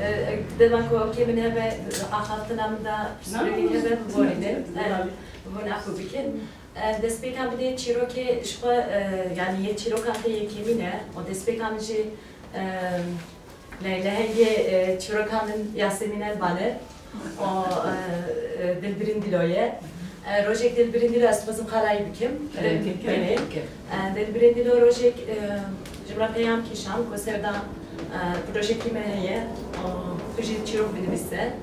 e, dema ku ewkê min hebe, axaftina min de pirsgirêkê hebe, biborînin. E, bûn efû bikin. E, destpêka min ê çîrokê ji xwe, e, yanî yê çîrokan te yekemîn e. Û destpêka min jî, e, le-, lehengê, e, çîroka min Yasemîn Elban e. Û, e, e, Dilbirîn Dîlo ye. E, rojek Dilbirîn Dîlo ez dixwazim qalayî bikim. Erê, Dilbirîn, bikim. Erê. E, Dilbirîn Dîlo rojek, e, ji min re peyam kişand, ku Sevda, e, projeyekî me heye, û tu jî çîrok binivîse.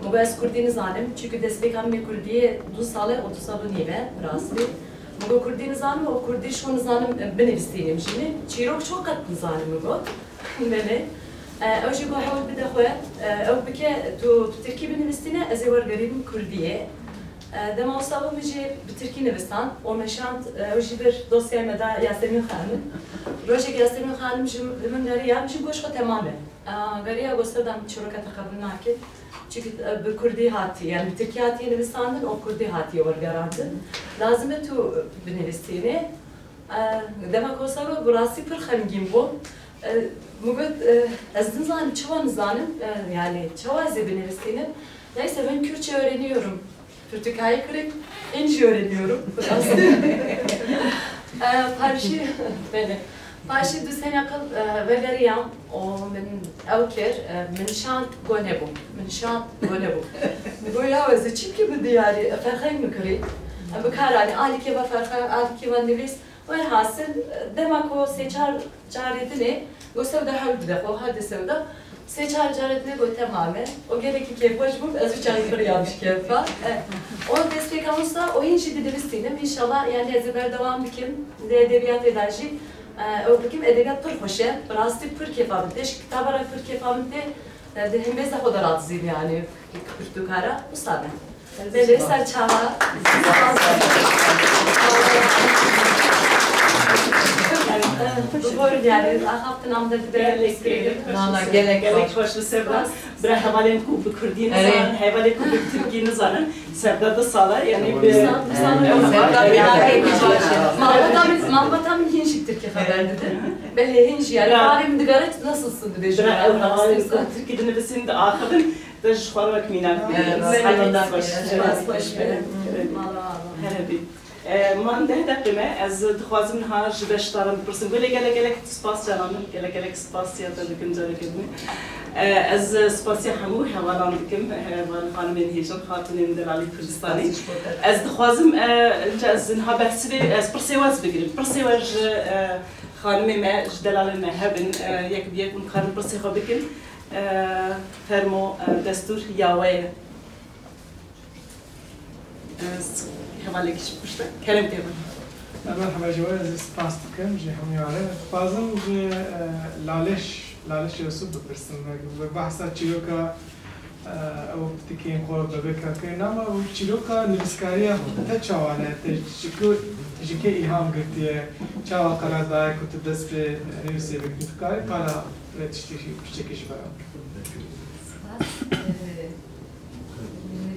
Min got, ez kurdî nizanim, çunku destpêka min ê kurdiyê du sal e û du sal û nîv e, bi rastî. Min got, kurdî nizanim û kurdî ji xwe nizanim, e, binivîsînim jî. Çîrok çi qet nizanim, min got. Belê. E, ew jî got hewl bide xwe, e, ew bike, tu bi tirkî binivîstîne, ez ê wergerînim kurdiyê. E, dema wisa bû min jî bi tirkî nivisand û meşand, e, ew jî bir dosyayê me da Yasemîn Xanim. Rojek Yasemîn Xanim ji li min geriya, min jî got ji xwe temam e. E, geriya got serdan çîroka te qebûl nakin. Çimkî, e, bi kurdî hatî, yani bi tirkî hatiye nivîsandin û kurdî hatiye wergerandin. Lazim e tu binivîstînî. E, dema ku sero bi rastî pir xemgîn bûm. E, min got, e, ez nizanim, çawa nizanim, e, yani çawa ez ê binivîsînim. Neyse, ben Kürtçe öğreniyorum. Türkçe kayıkırık, İnci öğreniyorum. E, paşî, beni. Paşî du sene qil, e, vegeriyam, o min ew kir, e, min şand gone bû. Min şand gone bû. Min got, ya ez ê çimkî bi diyarî, e, ferxeng min kirî. E, bi kar anî, alîkê ve ferxeng, alîkê ve nivîs. Welhasil, dema ku sê çar carê dinê, got Sewda hewl bide xwe, hadi Sewda. Sê çar carê dinê got temam e. O gelekî kêfxweş bûm, ez wî çaxî firiyam ji kêfa. E, o destpêka wisa, o hîn jî dinivîsînim. Înşallah, yani ez ê berdewam bikim. Di edebiyatê de jî, e, ew bikim, edebiyat pir xweş e. Bi rastî pir kêfa min tê. Ji kitaba re pir kêfa min tê. E, di hembêza xwe de radizîm yani. Pirtûkara wisa be. Belê, ser çava. Bi gor yani, axaftin am de dibe. Gelek, gelek, gelek xweş li ser. Bira hevalên ku bi kurdî nizanin, hevalên ku bi tirkî nizanin, Sevda du sala, yani bi... Sevda bir erkek var. Malbata min, malbata min hîn jî tirkî xeber didin. Belê hîn jî, yani, bavê min digere nasılsın dibêjin. Bira ew hevalên ku tirkî dinivîsin diaxivin. Te ji xwe re wek mînak bigire. Evet, spas, spas, spas. Her hebî. E, man deh deqê me, ez dixwazim niha ji beşdaran bipirsim. Gelek, gelek, gelek spas canan min. Gelek, gelek spasiya te dikim careke din. E, ez spasiya hemû hevalan dikim. Heval xanimên hêja, xatinên delalî Kurdistanê. Ez dixwazim, e, inca ez niha behsî vê, ez pirsê we ez bigirim. Pirsê we ji, e, xanimê me, ji delalên me hebin. E, yek bi yek hûn karin pirsê xwe bikin. E, fermo, e, destûr ya we ye. E, s-, hevalekî ji pişt e. Kerem ke heval. Merhaba ji we, ez ê spas dikim ji hemûyan re. Dixwazim ji, e, Laliş, Laliş Yusuf bipirsim. We, we behsa çîroka, e, ew tikên xwe bebeka kirin. Ama ew çîroka nivîskariya te çawa ne? Te ji ku, ji kê îlham girtiye? Çawa qerar daye ku tu dest pê nivîsê bikî? Tu karî qala vê tiştî jî, piçekî ji we re. Spas. E,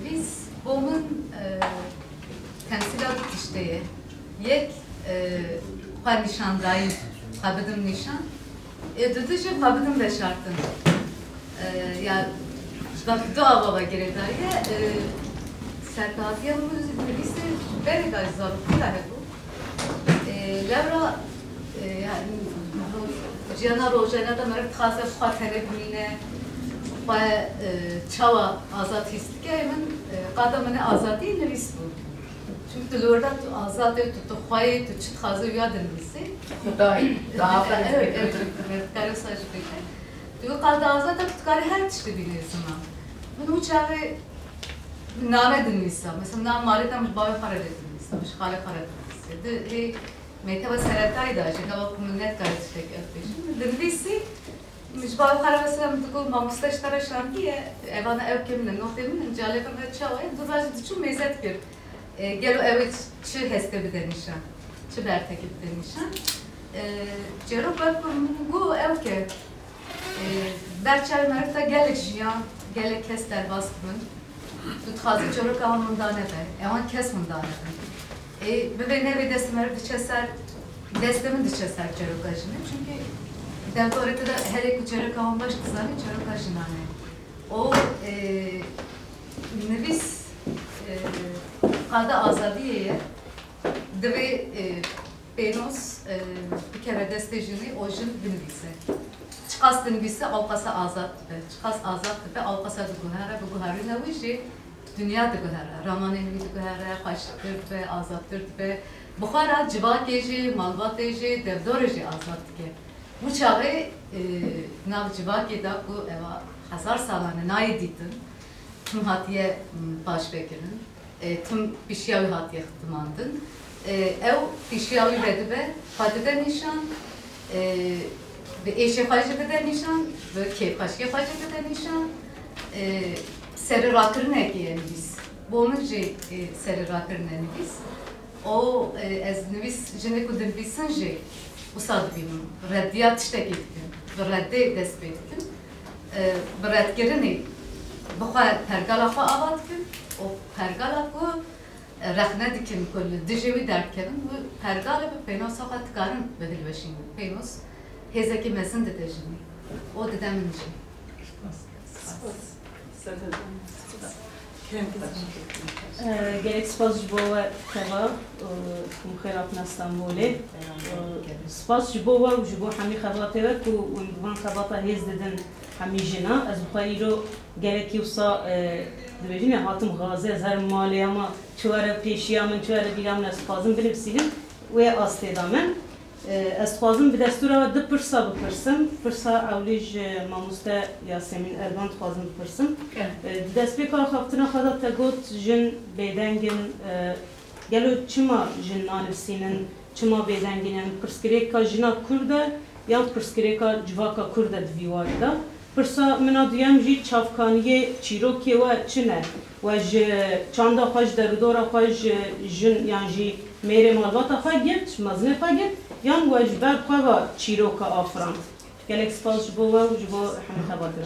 nivîs bo min, e, temsîla du tiştê ye. Yek, e, xwe nîşandayîn, xwe bidim nîşan. Ê dudî jî xwe bidim veşartin. E, ya, du ava ve girêdayî ye. E, serpêhatiya min nivîsê berê de ji zaroktî de hebû. E, lewra, e, yani, ro-, jiyana rojane de meriv dixwaze xwe tenê bimîne, xwe, e, çawa azad hîs dike, min, e, qada min ê azadî nivîs bû. Çünkü tu li wir de tu azad ê, tu, tu xwe yê, tu çi dixwazî wiya dinivîsî. Xwedayê, daha Evet, evet, evet, kare wisa jî bike. Tu wî qada azad e, tu dikarî her tiştî bînî ziman. Min wî çaxê name dinivîsa. Mesela, nam malê te min ji bavê xwe re lê dinivîsa, min ji xalê xwe re dinivîsa. Di hê mekteba seretayî de jî, gava ku min nedikare tiştek ev bêjim, min dinivîsî, min ji bavê xwe re mesela min digot, mamoste ji te re şandiye, evana ew kê min in, notê min in, calê min re çawa ye, du roj diçû mêze dikir. E, gelo ew ê çi hestê bide nîşan, çi bertekê bide nîşan? E, çîroka ku min got ew ke, e, ber çavê meriv de gelek jiyan, gelek kes derbas dibin. Tu dixwazî çîroka wan winda nebe, ewan kes winda nebin. Ê, bibê nevê destê meriv diçe ser, destê min diçe ser çîroka jinê. Çimkî derdorê te de herê ku çîroka wan baş dizanî, çîroka jinan e. O, e, nivîs, e, qada azadiyê ye. Divê, e, pênos, e, bikeve destê jinê û jin binivîse. Çiqas dinivîse, ewqasa azad dibe. Çiqas azad dibe, ewqasa diguhere, bi guherîna wî jî dinya diguhere. Ramanên wî diguhere, xweştir dibe, azadtir dibe. Bi xwe re civakê jî, malbatê jî, devdorê jî azad dike. Wî çaxê, e, nav civakê de ku eva hezar salan e nayê dîtin, tim hatiye, m, paşvekirin, e, tim pişiya wî hatiye xitimandin. E, ew pişiya wî vedibe, xwe dide nîşan, e, Bi êşê xwe jî bide nîşan, bi kêfxweşiyê xwe jî bide nîşan. E, serî rakirinekê ye nivîs. Bo min jî, e, serî rakirine nivîs. Û, e, ez nivîs, jinê ku dinivîsin jî wisa dibînim. Reddiya tiştekê dikin. Bi reddê dest pê dikin. E, bi redkirinê bi xwe pergala xwe ava dikin û pergala ku rexne dikin ku li dijê wî derdikevin, wî pergal e, bi pênosa xwe dikarin bihilweşînin. Pênos hêzekî mezin dide jinê û dide min jî. Gelek spas ji bo we Xeva, ku min xêr hatina Stenbolê. Spas ji bo we û ji bo hemî xebatê we ku hûn bi van xebata hêz didin hemî jina. Ez bi xwe îro gelekî wisa, e, dibêjin ya hatim xazê, ez herim malê ama çi were pêşiya min, çi were bîra min, ez dixwazim binivîsînim, wê astê da min. E, ez dixwazim bi destûra we du pirsa bipirsim. Pirsa ewlî ji mamoste Yasemîn Elvan dixwazim bipirsim. E, di destpêka axaftina xwe de te got jin bêdeng in. E, gelo çima jin nanivîsînin, çima bêdeng in? Yani pirsgirêka jina Kurd e yan pirsgirêka civaka Kurd e di vî warî de? Pirsa min a duyem jî çavkaniyê çîrokê we çi ne? We ji çanda xwe, ji derûdora xwe, ji jin yan jî mêrê malbata xwe girt, ji mezinê xwe girt, yan we ji ber xwe ve çîroka afirand? Gelek spas ji bo we û ji bo hemî xebatê.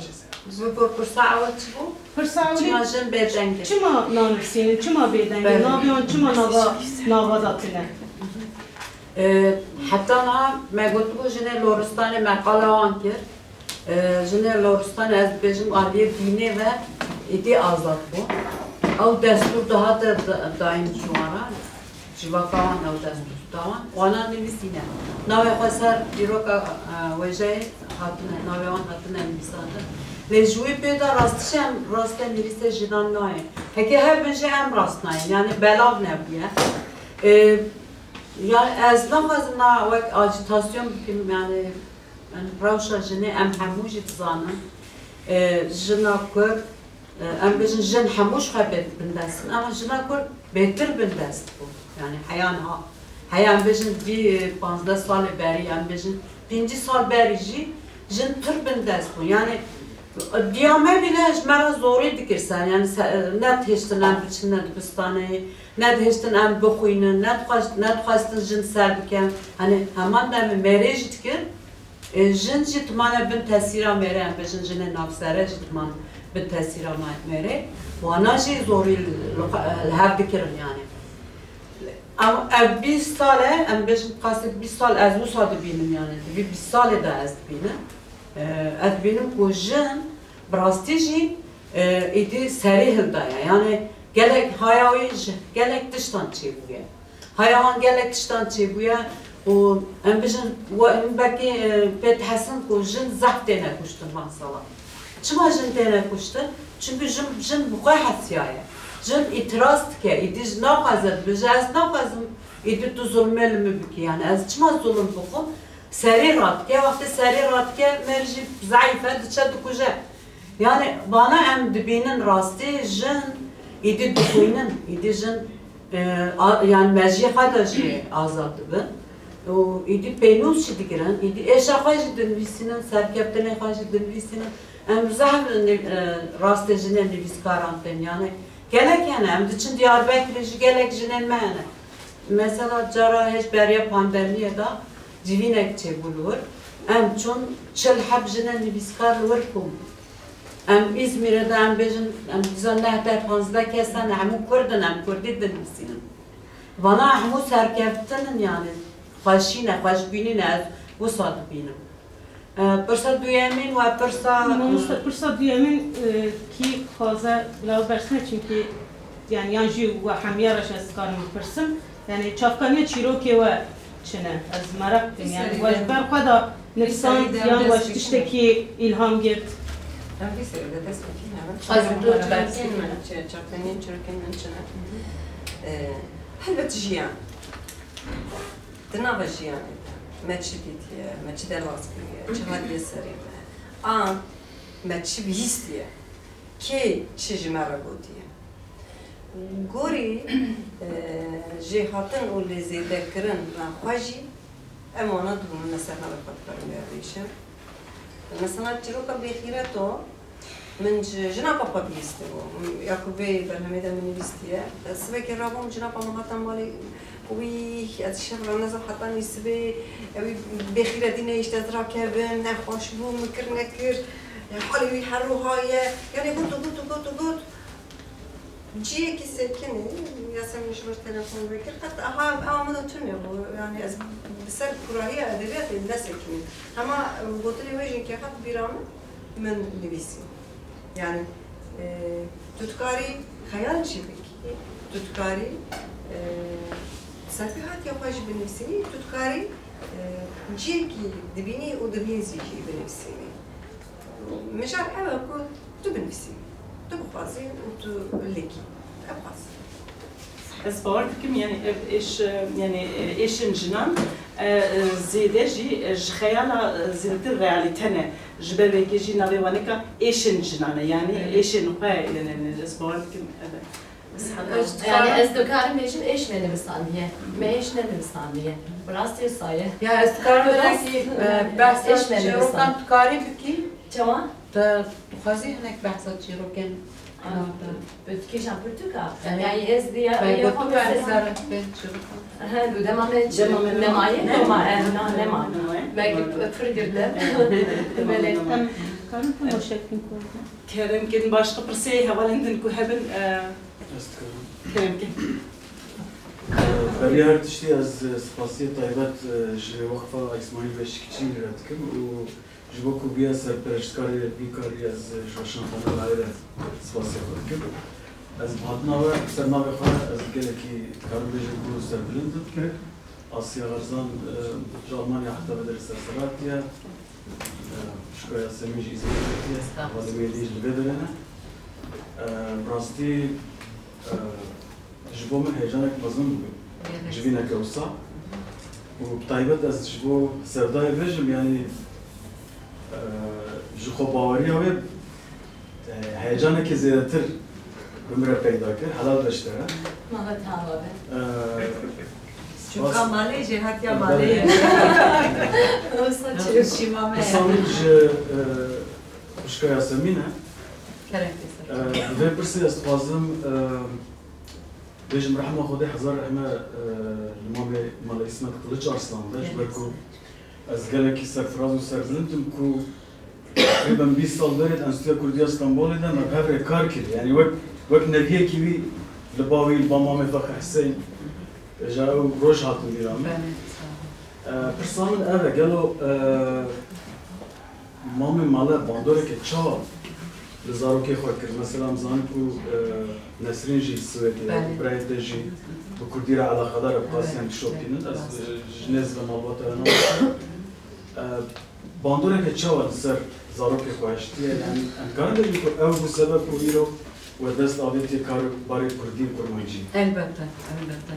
Ji bo pirsa ew çi bû? Pirsa ewlî, çima jin bêdeng in? Çima nanivîsînin, çima bêdeng in? Belê. Navê wan çima nava, nava da tune? Heta niha me gotibû jinê Loristanê me qala wan kir. Jinê Loristanê ez dibêjim aliyê dînê ve êdî azad bû. Ew destûr dihate dayîn ji wan re. Civaka wan ew destûr da wan. Wana nivîsîne. Navê xwe ser dîroka wêjeyê hatine, navê wan hatine nivîsandin. Lê ji wî pê de rastî jî em rastê nivîsê jinan nayên. Heke hebin jî em rast nayên. Yani belav nebûye. E, Ya ez naxwazim na wek ajitasyon bikim, yani, yani rewşa jinê em hemû jî dizanin. E, jina Kurd, e, em bêjin jin hemû ji xwe bê-, bindest in, ama jina Kurd bêtir bindest bû. Yani heya niha. Heya em bêjin vî, e, panzdeh salê berî, em bêjin pêncî sal berî jî jin pir bindest bûn. Yani diya me bîne ji me re zorî dikir ser. Yani se-, nedihiştin em biçine dibistanê, nedihiştin em bixwînin, nedixwest-, nedixwestin jin ser bikin. Hani heman demê mêrê jî dikir, e, jin jî timane bin tesîra mêrê, em bêjin jinê navsere jî timan bin tesîra ma-, mêrê. Wana jî zorî li, li, li hev dikirin yani. Em, ev bîst sal e, em bêjin qasê bîst sal ez wisa dibînim yani, di vî bîst salê de ez dibînim. E, ez dibînim ku jin bi rastî jî, e, êdî serê hildaye. Yani gelek haya wî ji gelek tiştan çêbûye. Haya wan gelek tiştan çêbûye û em bijin we-, em belkî, e, pê dihesin ku jin zehf têne kuştin van salan. Çima jin têne kuştin? Çimkî jin, jin bi xwe hesiyaye. Jin îtiraz dike, êdî ji naxwaze dibêje, ez naxwazim êdî tu zulmê li min bikî. Yani ez çima zulm bixwim? Serî radike, wextê serî radike, mêr jî zeîf e, diçe dikuje. Yani vana em dibînin rastî jin êdî dixwînin, êdî jin, e, a-, yani mejiyê xwe de jî azad dibin. Û êdî pênûs jî digirin, êdî êşa xwe jî dinivîsînin, serkeftinê xwe jî dinivîsînin. Em zehf niv-, e, rastê jinên nivîskaran tên. Yani gelek hene, em diçin Diyarbekirê jî gelek jinên me hene. Mesela cara hêj beriya pandemiyê de civînek çêbû li wir. Em çûn çil heb jinên nivîskar li wir kom bûn. Em Îzmîrê de em bêjin, em dîsa neh deh panzdeh kes hene, hemû Kurd in, em Kurdî dinivîsînin. Vana hemû serkeftin in yani, xweşî ne, xweşbînî ne, ez wisa dibînim. E, pirsa duyemîn we pirsa, e, Mamoste, pirsa duyemîn, e, kî dixwaze bila bibersine, çimkî, yani, yan jî we hemiya re jî ez dikarim bipirsim. Yani, çavkaniya çîrokê we çi ne? Ez meraq dikim, yani, we ji ber xwe de nivîsand yan we ji tiştekî îlham girt? Em vî serî de dest pê kî ne? Ez bi çavkaniyên min çi, çavkaniyên çîrokên min çi ne? E, helbet jiyan. Di nava jiyanê de me çi dîtiye, me çi derbas kiriye, çi hatiye serê me, an me çi bihîstiye, kê çi ji me re gotiye. Gorî, e, jêhatin û lêzêdekirin re xwe jî Em wana dibûn, min ser navê xwe dikarim vêya bêjim. Mesela çîroka Bêxîreto min ji jinapa xwe bihîstibû. Ya ku vê berhemê de min nivîstiye. Ez sibekê rabûm, jinapa min hate malê. Wî, ez şev ranezam heta nîsibê. Ewî bêxîretî nehişt ez rakevim, nexweş bû, min kir nekir. Halê wî her wiha ye. Yanî got û got û got û got. Ciyekî sekinî, Yasemin ji vir telefon vekir, qet aha ew min tune bû. Yanî ez bi ser kurahiya edebiyatê nesekinîm. Hema gotinê wê jinkê hat bîra min, min nivîsî. Yanî, e, tu dikarî xeyal jî bikî, tu dikarî, e, serpêhatiya xwe jî binivîsînî, tu dikarî, e, ciyekî dibînî û dibîn zî jî binivîsînî. Mijar ew e ku tu binivîsî, tu bixwazî û tu likî. Ev qas. Ez bawer dikim, yani ev êş, yani, e, êşên jinan, e, e, zêde jî, e, ji xeyala, e, zêdetir realîte ne. Ji ber vê yekê jî navê wanika êşên jinan e, yani Evet. êşên xwe, yani, ez bawer dikim, ev e. Ez Yani dikarim ez dikarim bêjim êş me nivîsandiye. Me êş nenivîsandiye. Bi rastî wisa ye. Ya ez dikarim Bi rast- belkî, e, behsa Êş me çîrokan nivîsand. Dikarî bikî? Çawa? Te dixwazî hinek behsa çîrokên Aa, kinar de. Bi kêşan pirtûka. Evet. Yani ez diya Ben ya gotu xwe ben mesela ser ben çîrokan. Aha, du dema me çi- Dema me nema. Nema ye, nema, eh, na, nema. Nema ye. Belkî pir girde. Belê. Em karin temaşe bikin ku. Kerem kin başqa pirsê hevalên din ku hebin, e, Ez dikarim. Kerem kin. Beriya her tiştî ez spasiyê taybet, e, ji Weqfa Îsmaîl Beşikçî re dikim û ji bo ku bûye serpereştkarê vî karî ez ji Weşanxaneya Layê re spasiya xwe dikim. Ez bi hatina we ser navê xwe ez gelekî dikarim bêjim ku serbilind im. Asya Xerzan, e, ji Almanya heta vê derê serseratiye. E, Şiko Yasemîn ji Îzmîr hatiye. Hevalê me dî jî li vê derê ne. E, bi rastî, e, ji bo min heyecanek mezin bû. Civîneke wisa. Û bi taybet ez ji bo Sevdayê bêjim, yanî, e, ji xwe baweriya wê E, heyecanekî zêdetir bi min re peyda kir. Helal be ji te re. Mala te ava be. E, Çunka spas- malê jêhatiya malê ye. Wisa çi? Şîma me ye. Qisa min ji, e, xwişka Yasemîn e. Kerem E, ser. Bi vê pirsê ez dixwazim, e, bêjim rehma Xwedê hezar rehme, e, li mamê Mala Îsmet Kiliç Arslan be, ji ber ku ez gelekî serfiraz û serbilind im ku teqrîben bîst sal berê di Enstitûya Kurdî ya Stenbolê de me bi hev re kar kiriye. Yanî wek, wek neviyekî wî li ba wî, li ba mamê Fexri Hiseyn, e, ji ew roj hatin bîra min. Belê, sağ ol. E, pirsa min ev e, gelo, e, Mamê Mala bandoreke çawa li zarokê xwe kir? Mesela em zanin ku, e, Nesrîn jî li Swêdê ye, Belê. Birayê te jî bi kurdî re eleqedar e, bi qasî em dişopînin. Ez, Rast. e, ji nêz ve malbata we nadim. E, bandoreke çawa li ser zarokê xwe hiştiye? Yanî em karin bêjin ku ew bû sebeb ku îro we dest avêtiye kar û barê kurdî û kurmancî? Elbette, elbette.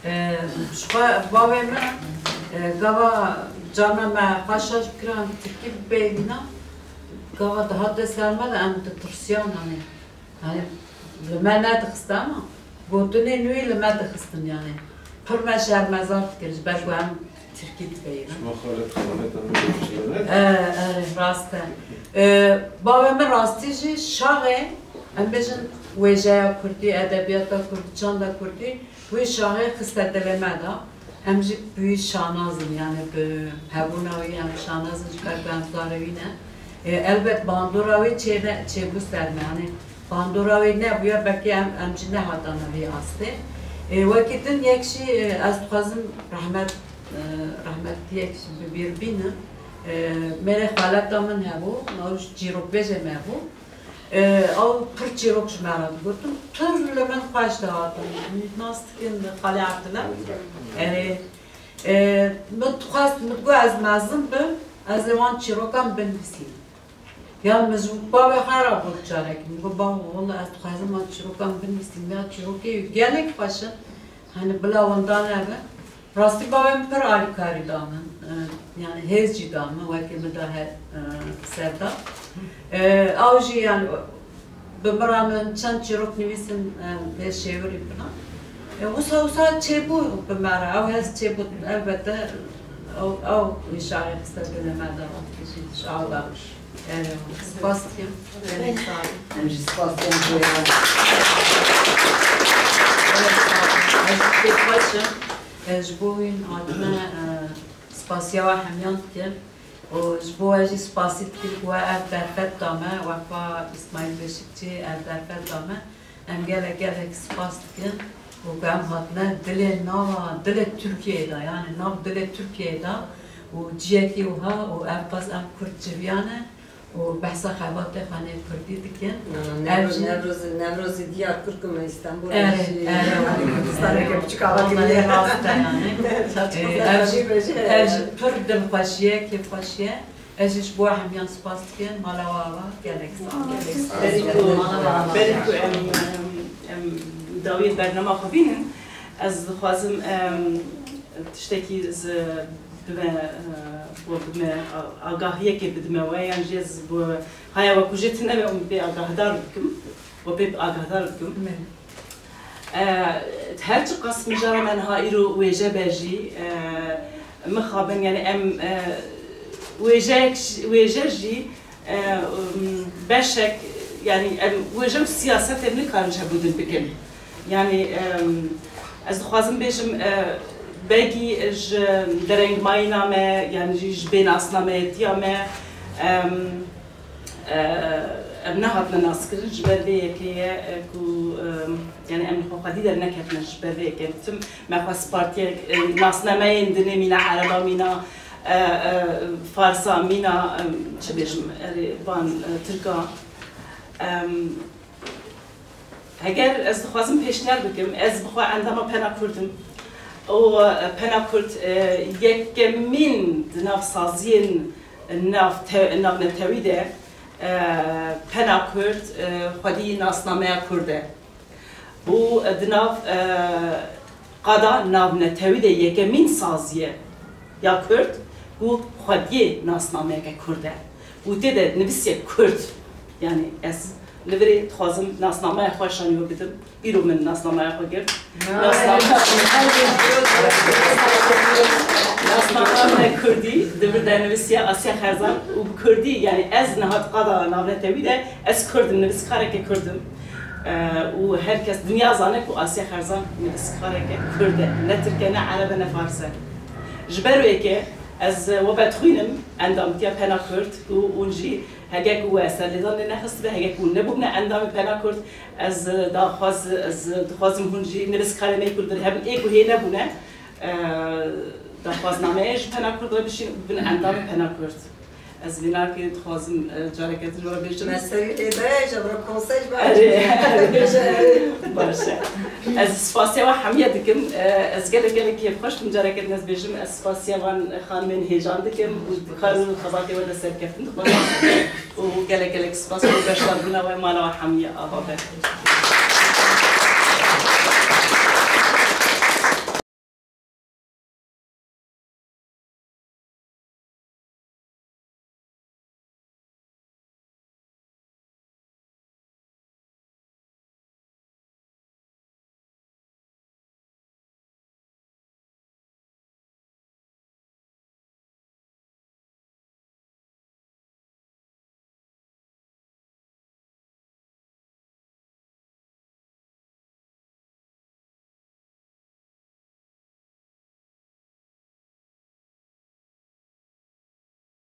E, ji xwe bavê min, e, gava carna me xwe şaş bikira, em tirkî bibêjîna, gava dihate ser me de em ditirsiyan, yanî, yanî li me nedixiste, ama gotinên wî li me dixistin, yanî pir me şermezar dikir, ji ber ku em tirkî dibêjin. Şima xalet xalet em dibêjin. E, erê, rast e. E, bavê min rastî jî şaxê, em bêjin wêjeya kurdî, edebiyata kurdî, çanda kurdî, wê şaxê xiste dilê me de. Em jî bi wî şanaz in, yanî bi hebûna wî em şanaz in, ji ber ku em zarê wî ne. E, elbet bandora wî çê ne, çêbû ser me, yanî bandora wî nebûya, belkî em, em jî nehatana vî astê. E, wekî din yek jî, e, ez dixwazim rehmet, e, rehmetiyek jî bi bîr bînim. E, mêrê xaleta min hebû, ew jî çîrokbêjê me bû. E, ew pir çîrok ji me re digotin, pir li min xweş dihatin. Nas dikin Xalê Ebdile. Erê, e, min dixwest, min got ez mezin bim, ez ê wan çîrokan binivîsînim. Ya min ji bavê xwe re got carekî, min got, "Bavo, wela ez dixwazim wan çîrokan binivîsînim." Ya çîrokê wî gelek xweş in. Hani bila winda nebe. Rastî bavê min pir alîkarî da min, e, yani hêz jî da min, wekî min da he, e, ser da. E, ew jî yani bi min re min çend çîrok nivîsin, e, lê şêwirî bina. E, wisa, wisa çêbû bi me re, ew hez çêbû, elbette, e, Ew, ew wî şarê xiste dilê me de, ji awa. Erê, spas dikim. Gelek sağ olun. Em jî spas dikin. Gelek sağ olun. Ez jî pêk xweş im. Ez ji bo wîn hatine, e, spasiya we hemiyan dikim. Û ji bo we jî spasî dikim ku we ev derfet da me, Wefa Îsmaîl Beşikçî ev derfet da me. Em gelek gelek spas dikin û ku em hatine dilê nava, dilê Tirkiyeyê de, yani nav dilê Tirkiyeyê de û ciyekî wiha û ev qas em Kurd civiyane û behsa xebatê xanê Kurdî dikin. Na, na, Ev Newroz, jî Newrozê, Newrozê Diyarbekir ku me Îstanbulê Erê, jî, erê, yani erê. Kurdistaneke biçûk ava Vallahi dibîne. Rast e yani. Ee, ev jî, Bêje. Ev jî pir dilxweşiye, kêfxweşiye. Ez jî ji bo hemiyan spas dikim, mala we ava, gelek sağ ol. Berî ku, berî ku em, em, em dawiyê bernama xwe bînin, ez dixwazim, em, tiştekî ji bime, e, bo bime, a-, agahiyekê bidime we, yan jî ez bo haya we ku jê tune be, em pê agahdar bikim, we pê agahdar bikim. Belê. E, her çiqas mijara me niha îro wêje be jî, e, mixabin, yani em, e, wêjeyek, wêje jî, e, beşek, yani em wêje û siyasetê nikarin ji hev dûr bikin. Yani, em, ez dixwazim bêjim, e, begî ji derengmayîna me, yani jî ji bê nasnameyetiya me, em, Em nehatine naskirin, ji ber vê yekê ye, e, ku, e, yani em li xwe xwedî derneketine, ji ber vê yekê. Tim me xwest partiyek, e, nasnameyên dinê mîna, ereba mîna, e, e, farsa mîna, e, çi bêjim, erê, van, e, tirka. Em, Heger ez dixwazim pêşniyar bikim, ez bi xwe endama Pena Kurd im. Û, e, Pena Kurd, e, yekemîn di nav saziyên nav te-, navnetewî de, e, Pena Kurd, e, xwedî nasnameya Kurd e. Û, e, di nav, e, qada navnetewî de yekemîn saziye ya Kurd ku xwediyê nasnameyeke Kurd e. Û tê de nivîsiye Kurd. Yani ez li virê dixwazim nasnameya xwe şanî we bidim. Îro min nasnameya xwe girt. Nasname-, nasnameya me Kurdî, di vir de nivîsiye Asya Xerzan û bi Kurdî, yani ez niha di qada navnetewî de, ez Kurd im, nivîskareke Kurd im. Eee, û her kes dinya zane ku Asya Xerzan nivîskareke Kurd e. Ne Tirk e, ne Ereb e, ne Fars e. Ji ber wê yekê ez we vedixwînim endamtiya Pena Kurd û hûn jî heke ku we serlêdan lê nexistibe, heke ku hûn nebûbine endamê Pena Kurd, ez daxwaz, ez dixwazim hûn jî nivîskarê me Kurd hebin, ê ku hê nebûne, eee, daxwaznameyê ji Pena Kurd re bişîn û bibin endamê Pena Kurd. Ez vînakê dixwazim, e, careke din re bêjim. Me serî lê daye, ji re konsey ji Erê, erê. Baş e. Ez spasiya we hemiye dikim. E, ez gelek gelek kêfxweş bûm careke din ez bêjim. Ez spasiya van xanimên hêjan dikim û di kar û xebatê we de serkeftin dixwazim. Û gelek gelek spas bo beşdarbûna we, mala we hemiye ava be.